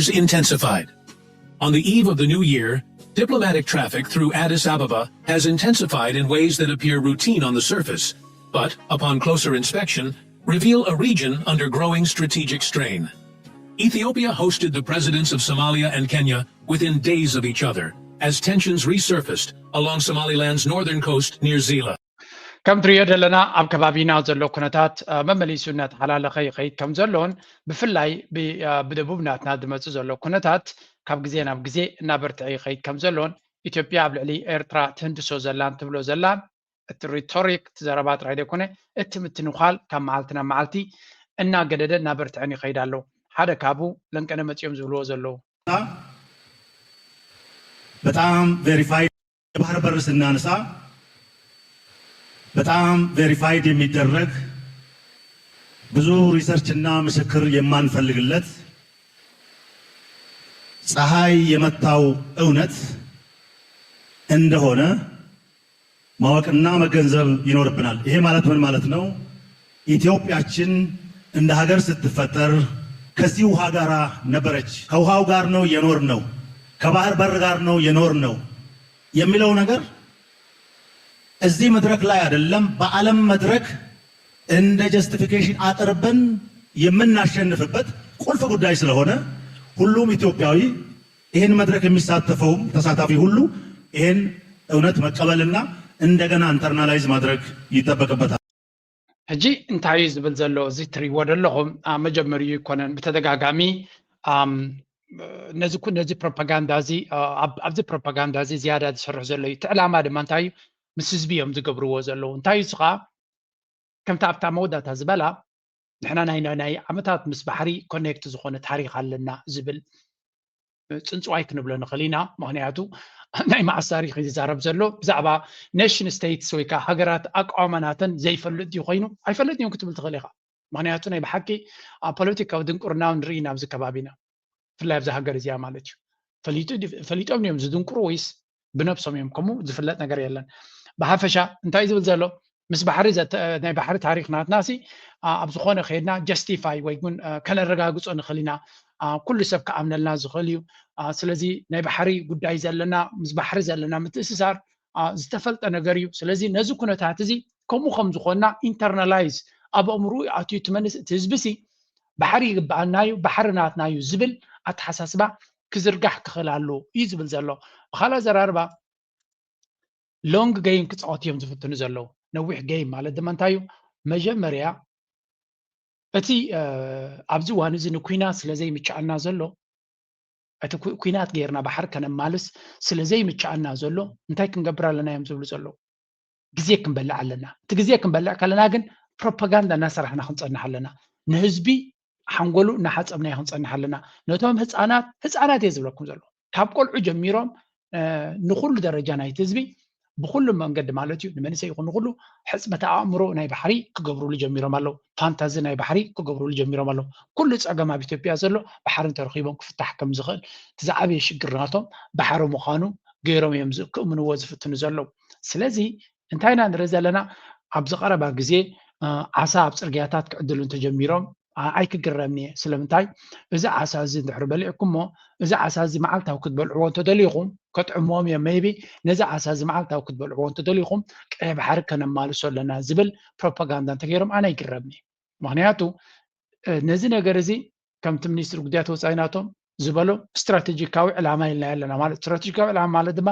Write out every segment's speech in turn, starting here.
intensified. On the eve of the new year, diplomatic traffic through Addis Ababa has intensified in ways that appear routine on the surface, but, upon closer inspection, reveal a region under growing strategic strain. Ethiopia hosted the presidents of Somalia and Kenya within days of each other, as tensions resurfaced along Somaliland's northern coast near Zila. ከም ትሪኦ ዘለና ኣብ ከባቢና ዘሎ ኩነታት መመሊሱ እናተሓላለኸ ይኸይድ ከም ዘሎን ብፍላይ ብደቡብ ናትና ዝመፅእ ዘሎ ኩነታት ካብ ግዜ ናብ ግዜ እናበርትዐ ይኸይድ ከም ዘሎን ኢትዮጵያ ኣብ ልዕሊ ኤርትራ ትህንድሶ ዘላን ትብሎ ዘላን እቲ ሪቶሪክ እቲ ዘረባ ጥራይ ዘይኮነ እቲ ምትንዃል ካብ መዓልቲ ናብ መዓልቲ እናገደደ እናበርትዐን ይኸይድ ኣሎ። ሓደ ካብኡ ለንቀነ መፂኦም ዝብልዎ ዘለዉ በጣም ቬሪፋይድ የባህር በር ስናነሳ በጣም ቬሪፋይድ የሚደረግ ብዙ ሪሰርች እና ምስክር የማንፈልግለት ፀሐይ የመታው እውነት እንደሆነ ማወቅና መገንዘብ ይኖርብናል። ይሄ ማለት ምን ማለት ነው? ኢትዮጵያችን እንደ ሀገር ስትፈጠር ከዚህ ውሃ ጋር ነበረች። ከውሃው ጋር ነው የኖርነው፣ ከባህር በር ጋር ነው የኖርነው የሚለው ነገር እዚህ መድረክ ላይ አይደለም፣ በዓለም መድረክ እንደ ጀስቲፊኬሽን አቅርበን የምናሸንፍበት ቁልፍ ጉዳይ ስለሆነ ሁሉም ኢትዮጵያዊ ይህን መድረክ የሚሳተፈውም ተሳታፊ ሁሉ ይህን እውነት መቀበልና እንደገና ኢንተርናላይዝ ማድረግ ይጠበቅበታል። ሕጂ እንታይ እዩ ዝብል ዘሎ እዚ ትሪእዎ ዘለኹም መጀመሪኡ ይኮነን ብተደጋጋሚ ነዚ ኩ ነዚ ፕሮፓጋንዳ እዚ ኣብዚ ፕሮፓጋንዳ እዚ ዝያዳ ዝሰርሕ ዘሎ እዩ። እቲ ዕላማ ድማ እንታይ እዩ? ምስ ህዝቢ እዮም ዝገብርዎ ዘለዉ። እንታይ እዩ ከዓ ከምቲ ኣብታ መወዳእታ ዝበላ ንሕና ናይ ናይ ዓመታት ምስ ባሕሪ ኮኔክት ዝኾነ ታሪክ ኣለና ዝብል ፅንፅዋይ ክንብሎ ንኽእል ኢና። ምክንያቱ ናይ መዓስ ታሪክ እዩ ዝዛረብ ዘሎ ብዛዕባ ኔሽን ስቴትስ ወይ ከዓ ሃገራት ኣቃውማናተን ዘይፈልጥ ድዩ ኮይኑ ኣይፈልጥ እዮም ክትብል ትኽእል ኢኻ። ምክንያቱ ናይ ብሓቂ ኣብ ፖለቲካዊ ድንቁርና ንርኢ ኢና ኣብዚ ከባቢና ብፍላይ ኣብዚ ሃገር እዚኣ ማለት እዩ። ፈሊጦም እዮም ዝድንቁሩ ወይስ ብነብሶም እዮም ከምኡ ዝፍለጥ ነገር የለን። ብሓፈሻ እንታይ ዝብል ዘሎ ምስ ባሕሪ ናይ ባሕሪ ታሪክ ናትና ሲ ኣብ ዝኾነ ከድና ጀስቲፋይ ወይ ግን ከነረጋግፆ ንኽእል ኢና። ኩሉ ሰብ ክኣምነልና ዝኽእል እዩ። ስለዚ ናይ ባሕሪ ጉዳይ ዘለና ምስ ባሕሪ ዘለና ምትእስሳር ዝተፈልጠ ነገር እዩ። ስለዚ ነዚ ኩነታት እዚ ከምኡ ከም ዝኾንና ኢንተርናላይዝ ኣብ ኣእምርኡ ኣትዩ እቲ መንስ እቲ ህዝቢ ሲ ባሕሪ ይግበኣና እዩ ባሕሪ ናትና እዩ ዝብል ኣተሓሳስባ ክዝርጋሕ ክኽእል ኣለዎ እዩ ዝብል ዘሎ። ብኻልእ ኣዘራርባ ሎንግ ገይም ክፃወቱ እዮም ዝፍትኑ ዘለዉ። ነዊሕ ገይም ማለት ድማ እንታይ እዩ? መጀመርያ እቲ ኣብዚ እዋን እዚ ንኩናት ስለ ዘይምችኣና ዘሎ እቲ ኩናት ገይርና ባሕሪ ከነማልስ ስለ ዘይምችኣና ዘሎ እንታይ ክንገብር ኣለና እዮም ዝብሉ ዘለዉ። ግዜ ክንበልዕ ኣለና። እቲ ግዜ ክንበልዕ ከለና ግን ፕሮፓጋንዳ እናሰራሕና ክንፀንሕ ኣለና። ንህዝቢ ሓንጎሉ እናሓፀብናዮ ክንፀንሕ ኣለና። ነቶም ህፃናት ህፃናት እየ ዝብለኩም ዘሎ ካብ ቆልዑ ጀሚሮም ንኩሉ ደረጃ ናይቲ ህዝቢ ብኩሉ መንገዲ ማለት እዩ ንመንእሰይ ይኹን ንኩሉ ሕፅመተ ኣእምሮ ናይ ባሕሪ ክገብሩሉ ጀሚሮም ኣለዉ። ፋንታዚ ናይ ባሕሪ ክገብሩሉ ጀሚሮም ኣለዉ። ኩሉ ፀገም ኣብ ኢትዮጵያ ዘሎ ባሕሪ እንተረኺቦም ክፍታሕ ከም ዝኽእል እቲ ዝዓበየ ሽግር ናቶም ባሕሪ ምዃኑ ገይሮም እዮም ክእምንዎ ዝፍትኑ ዘለዉ። ስለዚ እንታይ ኢና ንርኢ ዘለና ኣብዚ ቀረባ ግዜ ዓሳ ኣብ ፅርግያታት ክዕድሉ እንተጀሚሮም ኣይክግረምን እየ። ስለምንታይ እዚ ዓሳ እዚ እንድሕሪ በሊዕኩሞ እዚ ዓሳ እዚ መዓልታዊ ክትበልዕዎ እንተደሊኹም ከጥዕምዎም እዮም። ሜይቢ ነዚ ዓሳ እዚ መዓልታዊ ክትበልዕዎ እንተደሊኹም ቀይ ባሕሪ ከነማልሶ ኣለና ዝብል ፕሮፓጋንዳ እንተገይሮም ኣነ ኣይግረምን እየ። ምክንያቱ ነዚ ነገር እዚ ከምቲ ሚኒስትሪ ጉዳያት ወፃኢ ናቶም ዝበሎ ስትራቴጂካዊ ዕላማ ኢልና ኣለና ማለት ስትራቴጂካዊ ዕላማ ማለት ድማ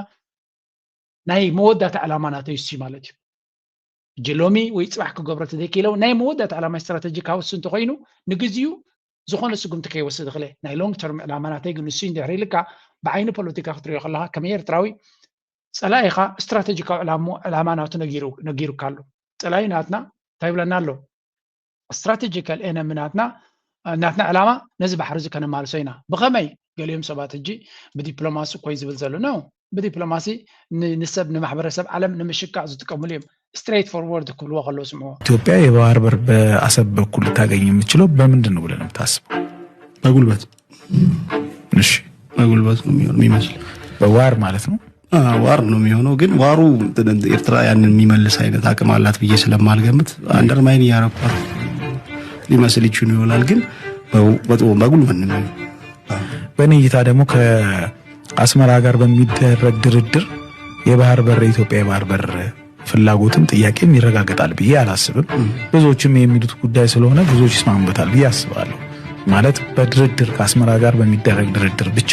ናይ መወዳእታ ዕላማ ናተይ እሱ ማለት እዩ። ሕጂ ሎሚ ወይ ፅባሕ ክገብሮ ተዘይክኢለ እውን ናይ መወዳእታ ዕላማ ስትራቴጂካዊ እሱ እንተኮይኑ ንግዚኡ ዝኾነ ስጉምቲ ከይወስድ ይኽእለ ናይ ሎንግ ተርም ዕላማ ናተይ ግን እሱ እንድሕር ኢልካ ብዓይኒ ፖለቲካ ክትሪኦ ከለካ ከም ኤርትራዊ ፀላኢኻ ስትራቴጂካዊ ዕላማ ናቱ ነጊሩካ ኣሎ። ፀላኢ ናትና እንታይ ይብለና ኣሎ? ስትራቴጂካል ኤነሚ ናትና ናትና ዕላማ ነዚ ባሕሪ እዚ ከነማልሶ ኢና። ብኸመይ? ገሊኦም ሰባት ሕጂ ብዲፕሎማሲ እኮ እዩ ዝብል ዘሎ ነው። ብዲፕሎማሲ ንሰብ ንማሕበረሰብ ዓለም ንምሽካዕ ዝጥቀምሉ እዮም። ስትሬት ፎርወርድ ክብልዎ ከለዉ ስምዕዎ። ኢትዮጵያ የባህር በር በአሰብ በኩል ልታገኝ የምትችለው በምንድን ነው ብለህ ነው የምታስበው? በጉልበት እሺ በጉልበት ነው የሚሆን የሚመስል በዋር ማለት ነው። ዋር ነው የሚሆነው። ግን ዋሩ ኤርትራ ያንን የሚመልስ አይነት አቅም አላት ብዬ ስለማልገምት አንደርማይን እያረኳት ሊመስል ይችሉ ይሆናል። ግን በጉልበት ነው የሚሆነው። በእኔ እይታ ደግሞ ከአስመራ ጋር በሚደረግ ድርድር የባህር በር፣ የኢትዮጵያ የባህር በር ፍላጎትም ጥያቄም ይረጋገጣል ብዬ አላስብም። ብዙዎችም የሚሉት ጉዳይ ስለሆነ ብዙዎች ይስማሙበታል ብዬ አስባለሁ። ማለት በድርድር ከአስመራ ጋር በሚደረግ ድርድር ብቻ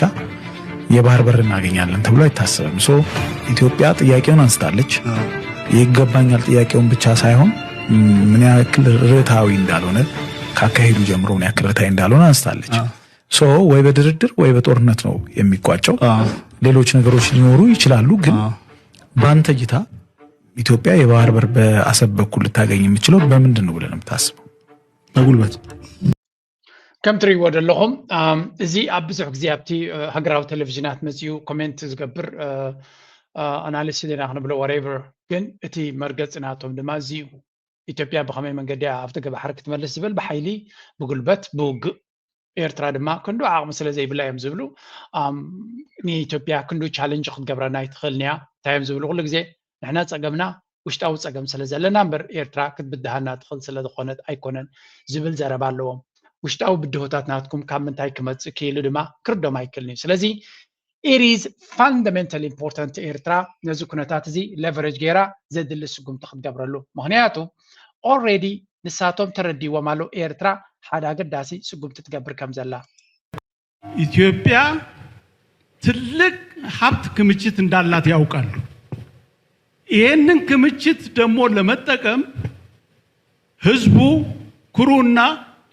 የባህር በር እናገኛለን ተብሎ አይታሰብም። So ኢትዮጵያ ጥያቄውን አንስታለች። ይገባኛል ጥያቄውን ብቻ ሳይሆን ምን ያክል ርትዓዊ እንዳልሆነ፣ ካካሄዱ ጀምሮ ምን ያክል ርትዓዊ እንዳልሆነ አንስታለች። So ወይ በድርድር ወይ በጦርነት ነው የሚቋጨው። ሌሎች ነገሮች ሊኖሩ ይችላሉ፣ ግን በአንተ እይታ ኢትዮጵያ የባህር በር በአሰብ በኩል ልታገኝ የምችለው በምንድን ነው ብለህ ነው የምታስበው? በጉልበት። ከም ትርእይዎ ዘለኹም፣ እዚ ኣብ ብዙሕ ግዜ ኣብቲ ሃገራዊ ቴሌቪዥናት መፅኡ ኮሜንት ዝገብር ኣናሊስት ኢና ክንብሎ፣ whatever፣ ግን እቲ መርገፂ ናቶም ድማ እዚ እዩ። ኢትዮጵያ ብኸመይ መንገዲ ኣብቲ ገባሕሪ ክትመልስ ዝብል ብሓይሊ፣ ብጉልበት፣ ብውግእ። ኤርትራ ድማ ክንዱ ዓቕሚ ስለ ዘይብላ እዮም ዝብሉ። ንኢትዮጵያ ክንዱ ቻለንጅ ክትገብረና ኣይትኽእልን እያ። እንታይ እዮም ዝብሉ ኩሉ ግዜ? ንሕና ፀገምና ውሽጣዊ ፀገም ስለ ዘለና እምበር ኤርትራ ክትብድሃና ትኽእል ስለ ዝኾነት ኣይኮነን ዝብል ዘረባ ኣለዎም። ውሽጣዊ ብድሆታት ናትኩም ካብ ምንታይ ክመፅእ ክኢሉ ድማ ክርዶም ኣይክእልን እዩ። ስለዚ it is fundamental important ኤርትራ ነዚ ኩነታት እዚ ሌቨሬጅ ገይራ ዘድሊ ስጉምቲ ክትገብረሉ። ምክንያቱ ኦልሬዲ ንሳቶም ተረዲዎም ኣለዉ ኤርትራ ሓደ ኣገዳሲ ስጉምቲ ትገብር ከም ዘላ። ኢትዮጵያ ትልቅ ሀብት ክምችት እንዳላት ያውቃሉ። ይህንን ክምችት ደግሞ ለመጠቀም ህዝቡ ኩሩና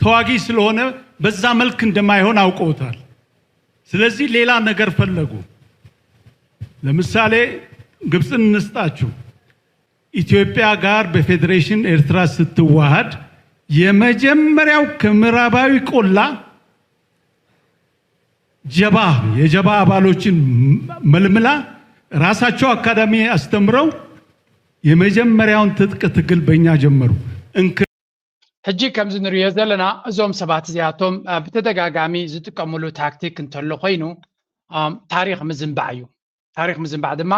ተዋጊ ስለሆነ በዛ መልክ እንደማይሆን አውቀውታል። ስለዚህ ሌላ ነገር ፈለጉ። ለምሳሌ ግብፅን እንስጣችሁ። ኢትዮጵያ ጋር በፌዴሬሽን ኤርትራ ስትዋሃድ የመጀመሪያው ከምዕራባዊ ቆላ ጀባ የጀባ አባሎችን መልምላ ራሳቸው አካዳሚ አስተምረው የመጀመሪያውን ትጥቅ ትግል በእኛ ጀመሩ። እንክ ሕጂ ከምዚ ንሪኦ ዘለና እዞም ሰባት እዚኣቶም ብተደጋጋሚ ዝጥቀምሉ ታክቲክ እንተሎ ኮይኑ ታሪክ ምዝንባዕ እዩ። ታሪክ ምዝንባዕ ድማ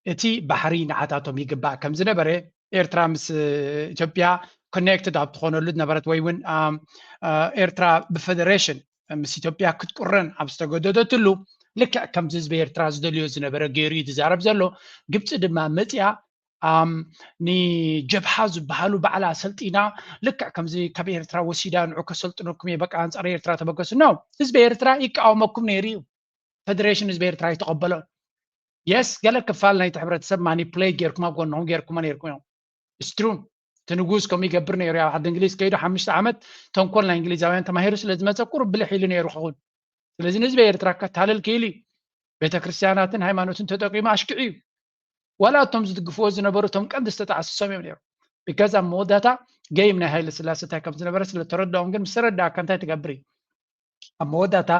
እቲ ባሕሪ ንዓታቶም ይግባእ ከም ዝነበረ ኤርትራ ምስ ኢትዮጵያ ኮኔክትድ ኣብ ትኾነሉ ዝነበረት ወይ እውን ኤርትራ ብፌደሬሽን ምስ ኢትዮጵያ ክትቁረን ኣብ ዝተገደደትሉ ልክዕ ከምዚ ህዝቢ ኤርትራ ዝደልዮ ዝነበረ ገይሩ እዩ ዝዛረብ ዘሎ። ግብፂ ድማ መፅያ ንጀብሃ ዝበሃሉ ባዕላ ሰልጢና ልክዕ ከምዚ ካብ ኤርትራ ወሲዳ ንዑ ከሰልጥነኩም እየ በቃ ኣንፃር ኤርትራ ተበገሱ ነው። ህዝቢ ኤርትራ ይቃወመኩም ነይሩ እዩ። ፌደሬሽን ህዝቢ ኤርትራ ይተቐበሎን። የስ ገለ ክፋል ናይቲ ሕብረተሰብ ማኒፕሌት ጌርኩም ኣብ ጎንኹም ጌርኩሞ ነይርኩም እዮም። ስትሩን እቲ ንጉስ ከምኡ ይገብር ነይሩ ኣብ ዓዲ እንግሊዝ ከይዱ ሓሙሽተ ዓመት ተንኮል ናይ እንግሊዛውያን ተማሂሩ ስለ ዝመፀ ቁሩብ ብልሕ ኢሉ ነይሩ ክኸውን። ስለዚ ንህዝቢ ኤርትራ ከታልል ክኢሉ እዩ። ቤተክርስትያናትን ሃይማኖትን ተጠቂሙ ኣሽኪዑ እዩ። ዋላ እቶም ዝድግፍዎ ዝነበሩ እቶም ቀንዲ ዝተጣዕስሶም እዮም ነይሩ። ቢካዝ ኣብ መወዳእታ ገይም ናይ ሃይለ ስላሴ እንታይ ከም ዝነበረ ስለ ተረድኦም ግን ምስ ተረዳእካ እንታይ ትገብር እዩ? ኣብ መወዳእታ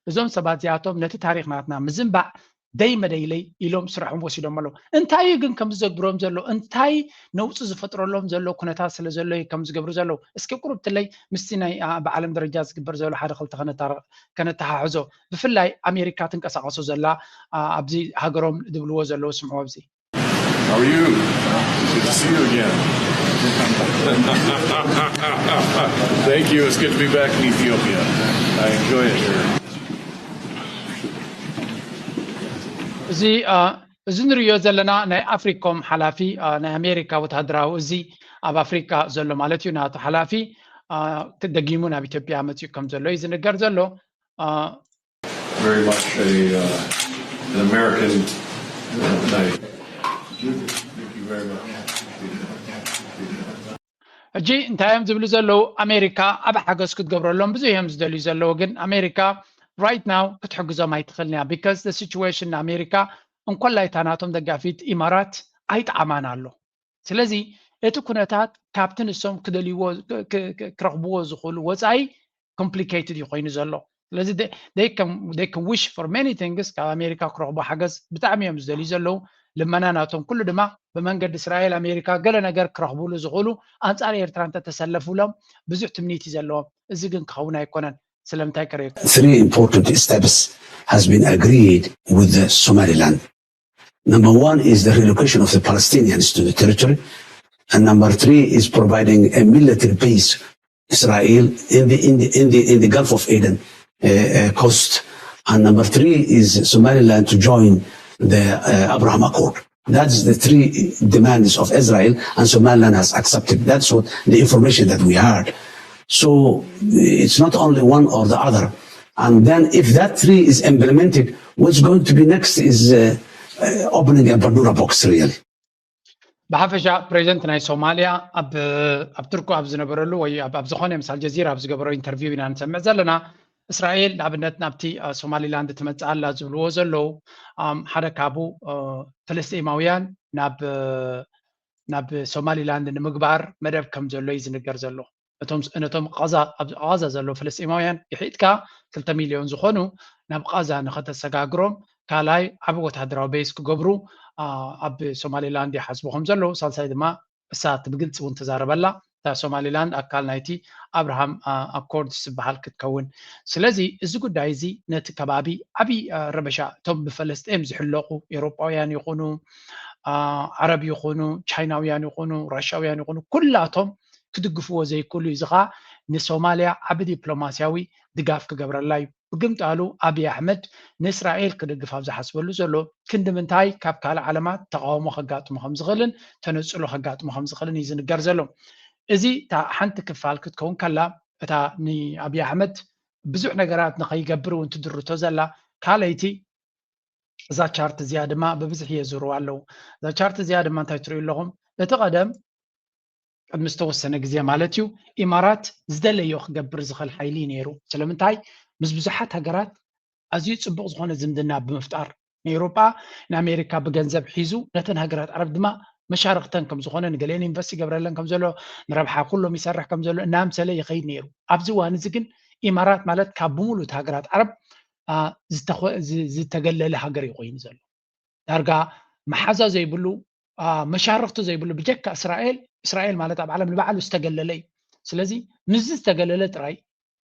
እዞም ሰባት እዚኣቶም ነቲ ታሪክ ናትና ምዝንባዕ ደይ መደይለይ ኢሎም ስራሖም ወሲዶም ኣለዉ። እንታይ እዩ ግን ከምዚ ዘግብሮም ዘሎ እንታይ ነውፂ ዝፈጥረሎም ዘሎ ኩነታት ስለ ዘሎ እዩ ከም ዝገብሩ ዘለዉ። እስኪ ቁሩብ ትለይ ምስቲ ናይ ብዓለም ደረጃ ዝግበር ዘሎ ሓደ ክልተ ከነተሓሕዞ ብፍላይ ኣሜሪካ ትንቀሳቀሶ ዘላ ኣብዚ ሃገሮም ዝብልዎ ዘለዉ ስምዕዎ ኣብዚ How are you? Good to see you again. Thank you. It's good to be back in Ethiopia. I enjoy it here. እዚ እዚ ንሪኦ ዘለና ናይ ኣፍሪኮም ሓላፊ ናይ ኣሜሪካ ወታደራዊ እዚ ኣብ ኣፍሪካ ዘሎ ማለት እዩ ናቱ ሓላፊ ደጊሙ ናብ ኢትዮጵያ መፅኡ ከም ዘሎ እዩ ዝንገር ዘሎ። Very much a, uh, an American uh, night. Thank you very much. ሕጂ እንታይ እዮም ዝብሉ ዘለዉ? ኣሜሪካ ኣብ ሓገዝ ክትገብረሎም ብዙሕ እዮም ዝደልዩ ዘለዉ፣ ግን ኣሜሪካ right now ክትሕግዞም ኣይትኽእልን እያ። Because the situation ንኣሜሪካ እንኮላይ እታ ናቶም ደጋፊት ኢማራት ኣይጠዓማን ኣሎ። ስለዚ እቲ ኩነታት ካብቲ ንሶም ክደልይዎ ክረኽብዎ ዝኽእሉ ወፃኢ ኮምፕሊኬትድ እዩ ኮይኑ ዘሎ። ስለዚ they can they can wish for many things ካብ ኣሜሪካ ክረኽቡ ሓገዝ ብጣዕሚ እዮም ዝደልዩ ዘለዉ። ልመና ናቶም ኩሉ ድማ ብመንገዲ እስራኤል ኣሜሪካ ገለ ነገር ክረኽብሉ ዝኽእሉ ኣንፃር ኤርትራ እንተተሰለፉሎም ብዙሕ ትምኒት እዩ ዘለዎም። እዚ ግን ክኸውን ኣይኮነን። ስለምንታይ ከረዩ Three important steps has been agreed with the Somaliland. Number one is the relocation of the Palestinians to the territory. And number three is providing a military base Israel in the, in the, in the, in the Gulf of Aden uh, uh, coast. And number three is Somaliland to join the uh, Abraham Accord. That's the three demands of Israel, and Somaliland has accepted. That's what the information that we heard. So it's not only one or the other. And then if that three is implemented, what's going to be next is uh, uh, opening a Pandora box, really. ብሓፈሻ ፕሬዚደንት ናይ ሶማልያ ኣብ ኣብ ቱርኩ ኣብ ዝነበረሉ ወይ ኣብ ዝኾነ ምስ ኣልጀዚራ ኣብ ዝገበሮ ኢንተርቪው ኢና ንሰምዕ ዘለና። እስራኤል ንኣብነት ናብቲ ሶማሊላንድ ትመፅእ ኣላ ዝብልዎ ዘለዉ ሓደ ካብኡ ፍልስጤማውያን ናብ ናብ ሶማሊላንድ ንምግባር መደብ ከም ዘሎ እዩ ዝንገር ዘሎ። ነቶም ቃዛ ዘለዉ ፍልስጤማውያን ይሒጥካ ክልተ ሚልዮን ዝኾኑ ናብ ቃዛ ንኸተሰጋግሮም ካልኣይ ዓቢ ወታደራዊ ቤዝ ክገብሩ ኣብ ሶማሊላንድ ይሓስቡ ከም ዘለዉ፣ ሳልሳይ ድማ እሳ እቲ ብግልፂ እውን ተዛረበላ እታ ሶማሊላንድ ኣካል ናይቲ ኣብርሃም ኣኮርድስ ዝበሃል ክትከውን። ስለዚ እዚ ጉዳይ እዚ ነቲ ከባቢ ዓብዪ ረበሻ፣ እቶም ብፈለስጤም ዝሕለቑ ኤውሮጳውያን ይኹኑ ዓረብ ይኹኑ ቻይናውያን ይኹኑ ራሻውያን ይኹኑ ኩላቶም ክድግፍዎ ዘይክእሉ እዩ። እዚ ኸዓ ንሶማልያ ዓቢ ዲፕሎማስያዊ ድጋፍ ክገብረላ እዩ። ብግምጣሉ ኣብይ ኣሕመድ ንእስራኤል ክድግፍ ኣብ ዝሓስበሉ ዘሎ ክንዲ ምንታይ ካብ ካልእ ዓለማት ተቃውሞ ከጋጥሞ ከም ዝኽእልን ተነጽሎ ከጋጥሞ ከም ዝኽእልን እዩ ዝንገር ዘሎ። እዚ እታ ሓንቲ ክፋል ክትከውን ከላ እታ ንኣብይ ኣሕመድ ብዙሕ ነገራት ንኸይገብር እውን ትድርቶ ዘላ ካልኣይቲ እዛ ቻርት እዚኣ ድማ ብብዝሒ የዝርዋ ኣለዉ። እዛ ቻርት እዚኣ ድማ እንታይ ትርእዩ ኣለኹም? እቲ ቀደም ቅድሚ ዝተወሰነ ግዜ ማለት እዩ ኢማራት ዝደለዮ ክገብር ዝኽእል ሓይሊ እዩ ነይሩ። ስለምንታይ? ምስ ብዙሓት ሃገራት ኣዝዩ ፅቡቕ ዝኾነ ዝምድና ብምፍጣር ንኤውሮጳ ንኣሜሪካ ብገንዘብ ሒዙ ነተን ሃገራት ዓረብ ድማ መሻርክተን ከም ዝኾነ ንገሊአን ኢንቨስት ይገብረለን ከም ዘሎ ንረብሓ ኩሎም ይሰርሕ ከም ዘሎ እናምሰለ ይኸይድ ነይሩ። ኣብዚ እዋን እዚ ግን ኢማራት ማለት ካብ ብምሉእ ሃገራት ዓረብ ዝተገለለ ሃገር እዩ ኮይኑ ዘሎ። ዳርጋ መሓዛ ዘይብሉ መሻርክቲ ዘይብሉ ብጀካ እስራኤል እስራኤል ማለት ኣብ ዓለም ንባዕሉ ዝተገለለ እዩ። ስለዚ ምስዚ ዝተገለለ ጥራይ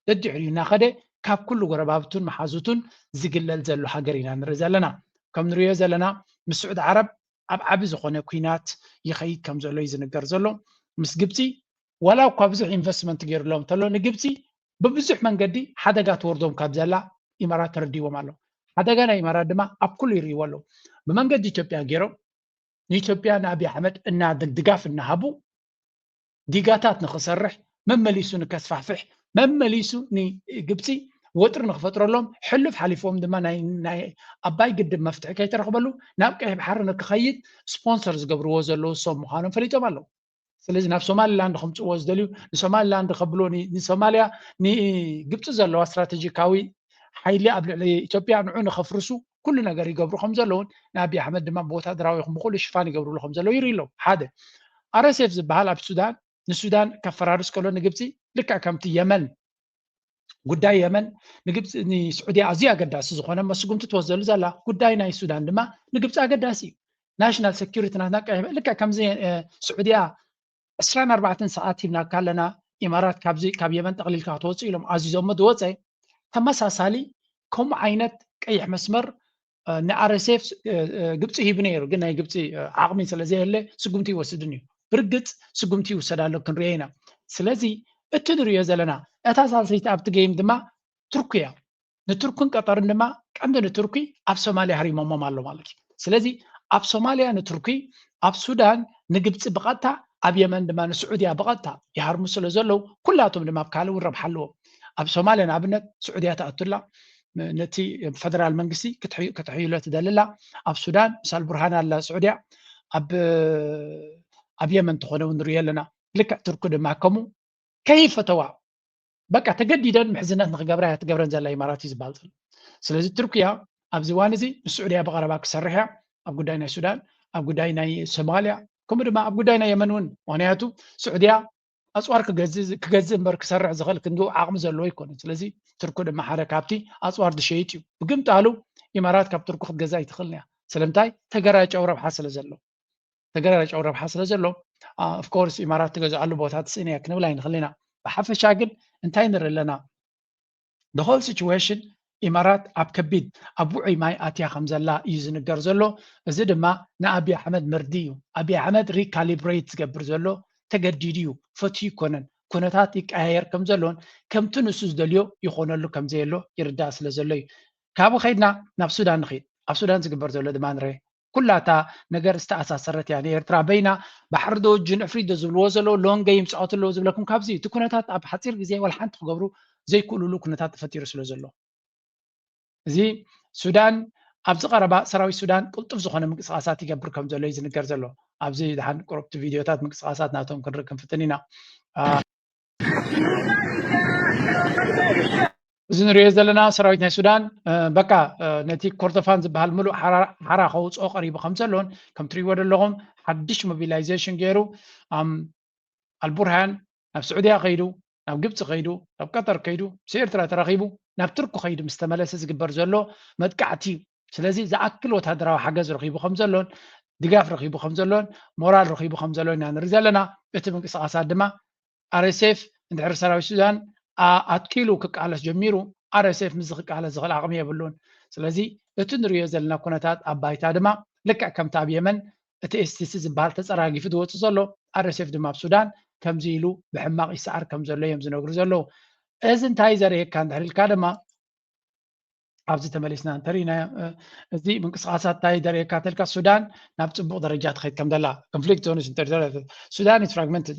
ደድሕሪኡ እናኸደ ካብ ኩሉ ጎረባብቱን መሓዙቱን ዝግለል ዘሎ ሃገር ኢና ንርኢ ዘለና። ከም ንሪኦ ዘለና ምስ ስዑድ ዓረብ ኣብ ዓቢ ዝኾነ ኩናት ይኸይድ ከም ዘሎ እዩ ዝንገር ዘሎ። ምስ ግብፂ ዋላ እኳ ብዙሕ ኢንቨስትመንት ገይሩሎም እንተሎ ንግብፂ ብብዙሕ መንገዲ ሓደጋ ትወርዶም ካብ ዘላ ኢማራት ተረዲዎም ኣሎ። ሓደጋ ናይ ኢማራት ድማ ኣብ ኩሉ ይርእይዎ ኣለዉ። ብመንገዲ ኢትዮጵያ ገይሮም ንኢትዮጵያ ንኣብይ ኣሕመድ እና ድጋፍ እናሃቡ ዲጋታት ንኽሰርሕ መመሊሱ ንከስፋሕፍሕ መመሊሱ ንግብፂ ወጥሪ ንክፈጥረሎም ሕሉፍ ሓሊፎም ድማ ናይ ኣባይ ግድብ መፍትሒ ከይተረኽበሉ ናብ ቀይሕ ባሕሪ ንክኸይድ ስፖንሰር ዝገብርዎ ዘለዉ እሶም ምዃኖም ፈሊጦም ኣለዉ። ስለዚ ናብ ሶማሊላንድ ከምፅዎ ዝደልዩ ንሶማሊላንድ ከብሎ ንሶማልያ ንግብፂ ዘለዋ ስትራቴጂካዊ ሓይሊ ኣብ ልዕሊ ኢትዮጵያ ንዑ ንከፍርሱ ኩሉ ነገር ይገብሩ ከም ዘለውን ንኣብይ ኣሕመድ ድማ ብወታደራዊ ይኹን ብኩሉ ሽፋን ይገብርሉ ከም ዘለዉ ይርኢ ኣለዉ። ሓደ ኣረሴፍ ዝበሃል ኣብ ሱዳን ንሱዳን ከፈራርስ ከሎ ንግብፂ ልክዕ ከምቲ የመን ጉዳይ የመን ንግብፂ ንስዑድያ ኣዝዩ ኣገዳሲ ዝኾነ መስጉምቲ ትወስደሉ ዘላ ጉዳይ ናይ ሱዳን ድማ ንግብፂ ኣገዳሲ እዩ። ናሽናል ሴኪሪቲ ናትና ቀይሕ ልክዕ ከምዚ ስዑድያ ዕስራን ኣርባዕተን ሰዓት ሂብናካ ኣለና ኢማራት ካብዚ ካብ የመን ጠቕሊልካ ክትወፅእ ኢሎም ኣዚዞሞ ዝወፀ ተመሳሳሊ ከምኡ ዓይነት ቀይሕ መስመር ንኣረሴፍ ግብፂ ሂቡ ነይሩ ግን ናይ ግብፂ ዓቕሚ ስለዘየለ ስጉምቲ ይወስድን እዩ። ብርግፅ ስጉምቲ ይውሰድ ኣሎ ክንሪኦ ኢና። ስለዚ እቲ ንሪኦ ዘለና እታ ሳልሰይቲ ኣብቲ ገይም ድማ ቱርኪ እያ። ንቱርክን ቀጠርን ድማ ቀንዲ ንቱርኪ ኣብ ሶማልያ ሃሪሞሞም ኣሎ ማለት እዩ። ስለዚ ኣብ ሶማልያ ንቱርኪ ኣብ ሱዳን ንግብፂ ብቐጥታ ኣብ የመን ድማ ንስዑድያ ብቐጥታ ይሃርሙ ስለ ዘለዉ ኩላቶም ድማ ኣብ ካልእ እውን ረብሓ ኣለዎም። ኣብ ሶማልያ ንኣብነት ስዑድያ ትኣቱላ ነቲ ፈደራል መንግስቲ ክትሕይሎ ትደልላ ኣብ ሱዳን ምስ ኣልቡርሃን ኣላ ስዑድያ ኣብ ኣብ የመን ትኾነ እውን ንሪኦ ኣለና። ልክዕ ቱርኪ ድማ ከምኡ ከይፈተዋ በቃ ተገዲደን ምሕዝነት ንክገብራ እያ ትገብረን ዘላ ኢማራት እዩ ዝበሃል ዘሎ። ስለዚ ቱርኪያ ኣብዚ እዋን እዚ ምስ ስዑድያ ብቐረባ ክሰርሕ እያ ኣብ ጉዳይ ናይ ሱዳን ኣብ ጉዳይ ናይ ሶማልያ ከምኡ ድማ ኣብ ጉዳይ ናይ የመን እውን ምክንያቱ ስዑድያ ኣፅዋር ክገዝእ እምበር ክሰርሕ ዝኽእል ክንዲ ዓቕሚ ዘለዎ ኣይኮነን። ስለዚ ቱርኪ ድማ ሓደ ካብቲ ኣፅዋር ዝሸይጥ እዩ። ብግምጣሉ ኢማራት ካብ ቱርኪ ክትገዛ ኣይትኽእልን እያ። ስለምንታይ? ተገራጨው ረብሓ ስለ ዘሎ ተገራጨው ረብሓ ስለ ዘሎ ኦፍኮርስ ኢማራት ትገዝኣሉ ቦታ ትስእን እያ ክንብል ኣይንኽእል ኢና። ብሓፈሻ ግን እንታይ ንርኢ ኣለና? The whole situation ኢማራት ኣብ ከቢድ ኣብ ውዑይ ማይ ኣትያ ከም ዘላ እዩ ዝንገር ዘሎ። እዚ ድማ ንኣብይ ኣሕመድ መርዲ እዩ። ኣብይ ኣሕመድ ሪካሊብሬት ዝገብር ዘሎ ተገዲዱ እዩ፣ ፈትዩ ይኮነን። ኩነታት ይቀያየር ከም ዘሎን ከምቲ ንሱ ዝደልዮ ይኾነሉ ከም ዘየሎ ይርዳእ ስለ ዘሎ እዩ። ካብኡ ከይድና ናብ ሱዳን ንኸይድ። ኣብ ሱዳን ዝግበር ዘሎ ድማ ንርኤ። ኩላታ ነገር ዝተኣሳሰረት እያ። ንኤርትራ በይና ባሕሪ ዶ ጅን ዕፍሪት ዶ ዝብልዎ ዘለዉ፣ ሎንገ ይምፅዖት ኣለዉ ዝብለኩም ካብዚ እቲ ኩነታት ኣብ ሓፂር ግዜ ዋላ ሓንቲ ክገብሩ ዘይክእሉሉ ኩነታት ተፈጢሩ ስለ ዘሎ፣ እዚ ሱዳን ኣብዚ ቀረባ ሰራዊት ሱዳን ቅልጡፍ ዝኾነ ምንቅስቃሳት ይገብር ከም ዘሎ እዩ ዝንገር ዘሎ። ኣብዚ ድሓን ቁሩብቲ ቪድዮታት ምንቅስቃሳት ናቶም ክንርኢ ክንፍትን ኢና። እዚ ንሪኦ ዘለና ሰራዊት ናይ ሱዳን በቃ ነቲ ኮርዶፋን ዝበሃል ምሉእ ሓራ ከውፅኦ ቀሪቡ ከም ዘሎን ከም ትሪእዎ ዘለኹም ሓድሽ ሞቢላይዜሽን ገይሩ ኣልቡርሃን ናብ ስዑድያ ከይዱ፣ ናብ ግብፂ ከይዱ፣ ናብ ቀጠር ከይዱ፣ ምስ ኤርትራ ተራኺቡ ናብ ቱርኪ ከይዱ ምስ ተመለሰ ዝግበር ዘሎ መጥቃዕቲ እዩ። ስለዚ ዝኣክል ወታደራዊ ሓገዝ ረኺቡ ከም ዘሎን ድጋፍ ረኺቡ ከም ዘሎን ሞራል ረኺቡ ከም ዘሎን ኢና ንርኢ ዘለና። እቲ ምንቅስቃሳት ድማ ኣርኤስኤፍ እንድሕር ሰራዊት ሱዳን ኣትኪሉ ክቃለስ ጀሚሩ ኣርኤስኤፍ ምስዚ ክቃለስ ዝኽእል ዓቕሚ የብሉን። ስለዚ እቲ ንሪኦ ዘለና ኩነታት ኣብ ባይታ ድማ ልክዕ ከምቲ ኣብ የመን እቲ ኤስቲሲ ዝበሃል ተፀራጊፉ ዝወፅእ ዘሎ ኣርኤስኤፍ ድማ ኣብ ሱዳን ከምዚ ኢሉ ብሕማቕ ይሰዓር ከም ዘሎ እዮም ዝነግሩ ዘለዉ። እዚ እንታይ ዘርእየካ እንድሕር ኢልካ ድማ ኣብዚ ተመሊስና እንተሪእና እዚ ምንቅስቃሳት እንታይ ዘርእየካ ተልካ ሱዳን ናብ ፅቡቅ ደረጃ ትኸይድ ከም ዘላ ኮንፍሊክት ዞንስ ሱዳን ኢዝ ፍራግመንትድ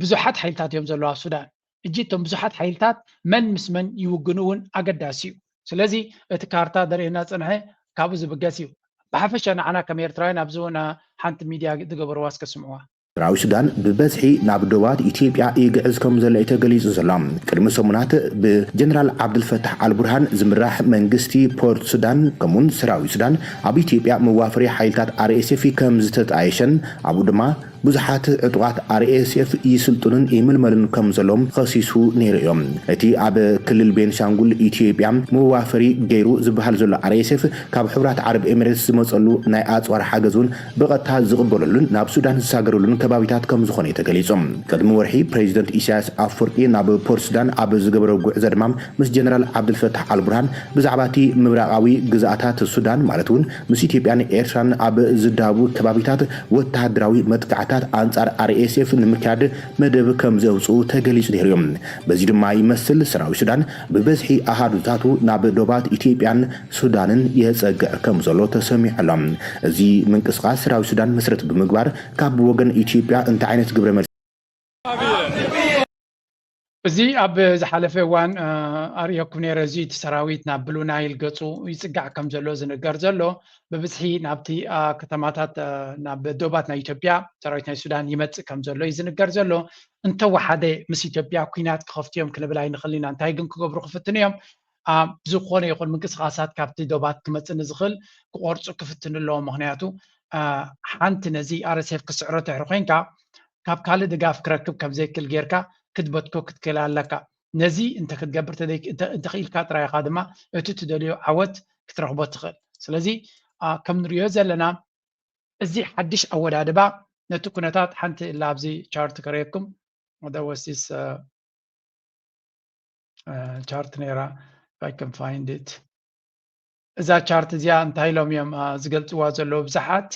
ብዙሓት ሓይልታት እዮም ዘለዋ ሱዳን እጂ እቶም ብዙሓት ሓይልታት መን ምስ መን ይውግኑ እውን ኣገዳሲ እዩ። ስለዚ እቲ ካርታ ዘርእየና ዝፀንሐ ካብኡ ዝብገስ እዩ። ብሓፈሻ ንዓና ከም ኤርትራውያን ኣብዚ እውን ሓንቲ ሚድያ ዝገበርዋ እስከ ስምዕዋ። ሰራዊት ሱዳን ብበዝሒ ናብ ዶባት ኢትዮጵያ ይግዕዝ ከም ዘሎ እዩ ተገሊጹ ዘሎ። ቅድሚ ሰሙናት ብጀነራል ዓብዱልፈታሕ ኣልቡርሃን ዝምራሕ መንግስቲ ፖርት ሱዳን ከምኡውን ሰራዊት ሱዳን ኣብ ኢትዮጵያ መዋፈሪ ሓይልታት ኣርኤስኤፍ ከም ዝተጣየሸን ኣብኡ ድማ ብዙሓት ዕጡቓት ኣርኤስኤፍ ይስልጥኑን ይምልመሉን ከም ዘለዎም ከሲሱ ነይሩ እዮም። እቲ ኣብ ክልል ቤንሻንጉል ኢትዮጵያ መዋፈሪ ገይሩ ዝበሃል ዘሎ ኣርኤስኤፍ ካብ ሕቡራት ዓረብ ኤሚሬትስ ዝመፀሉ ናይ ኣፅዋር ሓገዝ እውን ብቐጥታ ዝቕበለሉን ናብ ሱዳን ዝሳገረሉን ከባቢታት ከም ዝኾነ እዩ ተገሊፁ። ቅድሚ ወርሒ ፕሬዚደንት ኢሳያስ ኣፍወርቂ ናብ ፖርት ሱዳን ኣብ ዝገበሮ ጉዕዞ ድማ ምስ ጀነራል ዓብዱልፈታሕ ኣልቡርሃን ብዛዕባ እቲ ምብራቓዊ ግዝኣታት ሱዳን ማለት እውን ምስ ኢትዮጵያን ኤርትራን ኣብ ዝዳቡ ከባቢታት ወተሃደራዊ መጥቃዕታት ኣንጻር ኣርኤስኤፍ ንምክያድ መደብ ከም ዘውፅኡ ተገሊፁ ነይሩ እዩ። በዚ ድማ ይመስል ሰራዊት ሱዳን ብበዝሒ ኣሃዱታቱ ናብ ዶባት ኢትዮጵያን ሱዳንን የፀግዕ ከም ዘሎ ተሰሚዑ ኣሎ። እዚ ምንቅስቃስ ሰራዊት ሱዳን መሰረት ብምግባር ካብ ወገን ኢትዮጵያ እንታይ ዓይነት ግብረ መልሲ እዚ ኣብ ዝሓለፈ እዋን ኣርእየኩም ነይረ። እዚ እቲ ሰራዊት ናብ ብሉ ናይል ገፁ ይፅጋዕ ከም ዘሎ ዝንገር ዘሎ ብብዝሒ ናብቲ ከተማታት ናብ ዶባት ናይ ኢትዮጵያ ሰራዊት ናይ ሱዳን ይመፅእ ከም ዘሎ እዩ ዝንገር ዘሎ። እንተወሓደ ምስ ኢትዮጵያ ኩናት ክኸፍቱ እዮም ክንብል ኣይንኽእል ኢና። እንታይ ግን ክገብሩ ክፍትኑ እዮም? ዝኾነ ይኹን ምንቅስቃሳት ካብቲ ዶባት ክመፅእ ንዝኽእል ክቆርፁ ክፍትኑ ኣለዎም። ምክንያቱ ሓንቲ ነዚ ኣርኤስኤፍ ክስዕሮ ትሕሪ ኮይንካ ካብ ካልእ ድጋፍ ክረክብ ከም ዘይክእል ጌርካ ክትበትኮ ክትክእል ኣለካ። ነዚ እንተ ክትገብር እንተኽኢልካ ጥራይ ኢኻ ድማ እቲ ትደልዮ ዓወት ክትረኽቦ ትኽእል። ስለዚ ከም ንሪኦ ዘለና እዚ ሓድሽ ኣወዳድባ ነቲ ኩነታት ሓንቲ እላ ኣብዚ ቻርት ከርእየኩም ወደወሲስ ቻርት ነይራ I can find it እዛ ቻርት እዚኣ እንታይ ኢሎም እዮም ዝገልፅዋ ዘለዉ ብዙሓት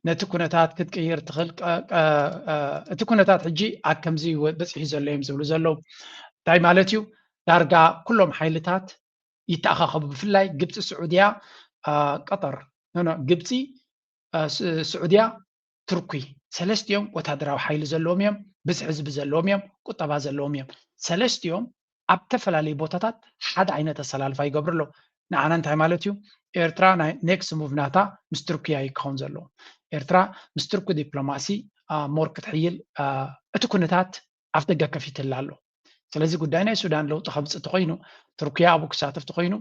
ነቲ ኩነታት ክትቅይር ትኽእል እቲ ኩነታት ሕጂ ኣብ ከምዚ በፂሑ ዘሎ እዮም ዝብሉ ዘለዉ እንታይ ማለት እዩ ዳርጋ ኩሎም ሓይልታት ይተኣኻኸቡ ብፍላይ ግብፂ ስዑድያ ቀጠር ግብፂ ስዑድያ ትርኩይ ሰለስቲኦም ወታደራዊ ሓይሊ ዘለዎም እዮም ብዝሒ ህዝቢ ዘለዎም እዮም ቁጠባ ዘለዎም እዮም ሰለስቲኦም ኣብ ተፈላለዩ ቦታታት ሓደ ዓይነት ኣሰላልፋ ይገብሩ ኣለዉ ንዓና እንታይ ማለት እዩ ኤርትራ ናይ ኔክስት ሙቭ ናታ ምስ ትርኩያ እዩ ክኸውን ዘለዎ ኤርትራ ምስ ትርኩ ዲፕሎማሲ ሞር ክትሕይል እቲ ኩነታት ኣፍ ደገ ከፊትላ ኣሎ ስለዚ ጉዳይ ናይ ሱዳን ለውጢ ከምፅእ ተኮይኑ ትርኩያ ኣብኡ ክሳተፍ ተኮይኑ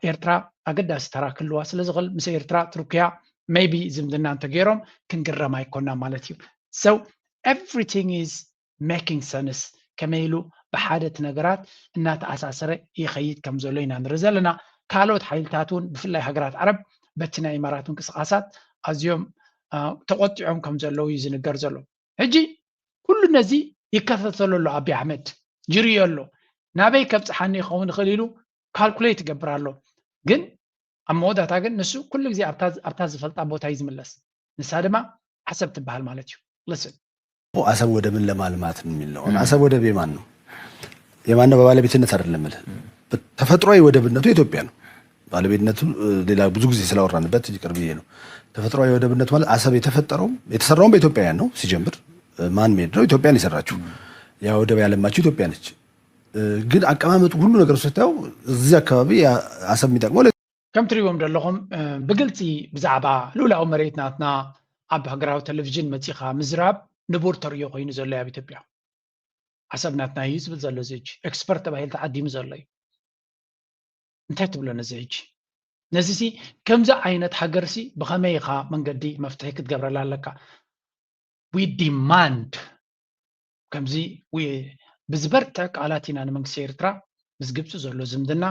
ኤርትራ ኣገዳሲ ተራ ክህልዋ ስለ ዝኽእል ምስ ኤርትራ ትርኩያ maybe ዝምድና እንተገይሮም ክንግረም ኣይኮና ማለት እዩ so everything is making sense ከመይ ኢሉ ብሓደ እቲ ነገራት እናተኣሳሰረ ይኸይድ ከም ዘሎ ኢና ንርኢ ዘለና ካልኦት ሓይልታት እውን ብፍላይ ሃገራት ዓረብ በቲ ናይ ኢማራት ምንቅስቃሳት ኣዝዮም ተቆጢዖም ከም ዘለዉ እዩ ዝንገር ዘሎ ሕጂ ኩሉ ነዚ ይከታተሎ ኣሎ ኣቢ ኣሕመድ ይርእዮ ኣሎ ናበይ ከብፅሓኒ ይኸውን ይኽእል ኢሉ ካልኩሌት ይገብር ኣሎ ግን ኣብ መወዳእታ ግን ንሱ ኩሉ ግዜ ኣብታ ዝፈልጣ ቦታ እዩ ዝምለስ ንሳ ድማ ዓሰብ ትበሃል ማለት እዩ ልስን አሰብ ወደብን ለማልማት የሚል ነው። አሰብ ወደብ የማን ነው? የማን ነው በባለቤትነት አይደለም እልህ ተፈጥሯዊ ወደብነቱ የኢትዮጵያ ነው። ባለቤትነቱ ሌላ ብዙ ጊዜ ስላወራንበት ይቅር ብዬ ነው። ተፈጥሯዊ ወደብነቱ ማለት አሰብ የተፈጠረውም የተሰራውም በኢትዮጵያውያን ነው። ሲጀምር ማን ሜድ ነው። ኢትዮጵያን የሰራችው ያ ወደብ ያለማችው ኢትዮጵያ ነች። ግን አቀማመጡ ሁሉ ነገር ስታየው እዚህ አካባቢ አሰብ የሚጠቅመው ከም ትሪእዎም ዘለኹም ብግልፂ ብዛዕባ ልኡላዊ መሬት ናትና ኣብ ሃገራዊ ቴሌቪዥን መፂኻ ምዝራብ ንቡር ተርእዮ ኮይኑ ዘሎ ኣብ ኢትዮጵያ። ዓሰብ ናትና እዩ ዝብል ዘሎ እዚ ሕጂ ኤክስፐርት ተባሂሉ ተዓዲሙ ዘሎ እዩ። እንታይ ትብሎ ነዚ ሕጂ? ነዚ ሲ ከምዚ ዓይነት ሃገር ሲ ብኸመይ ኢኻ መንገዲ መፍትሒ ክትገብረላ ኣለካ? We demand ከምዚ ብዝበርትዕ ቃላት ኢና ንመንግስቲ ኤርትራ ምስ ግብፂ ዘሎ ዝምድና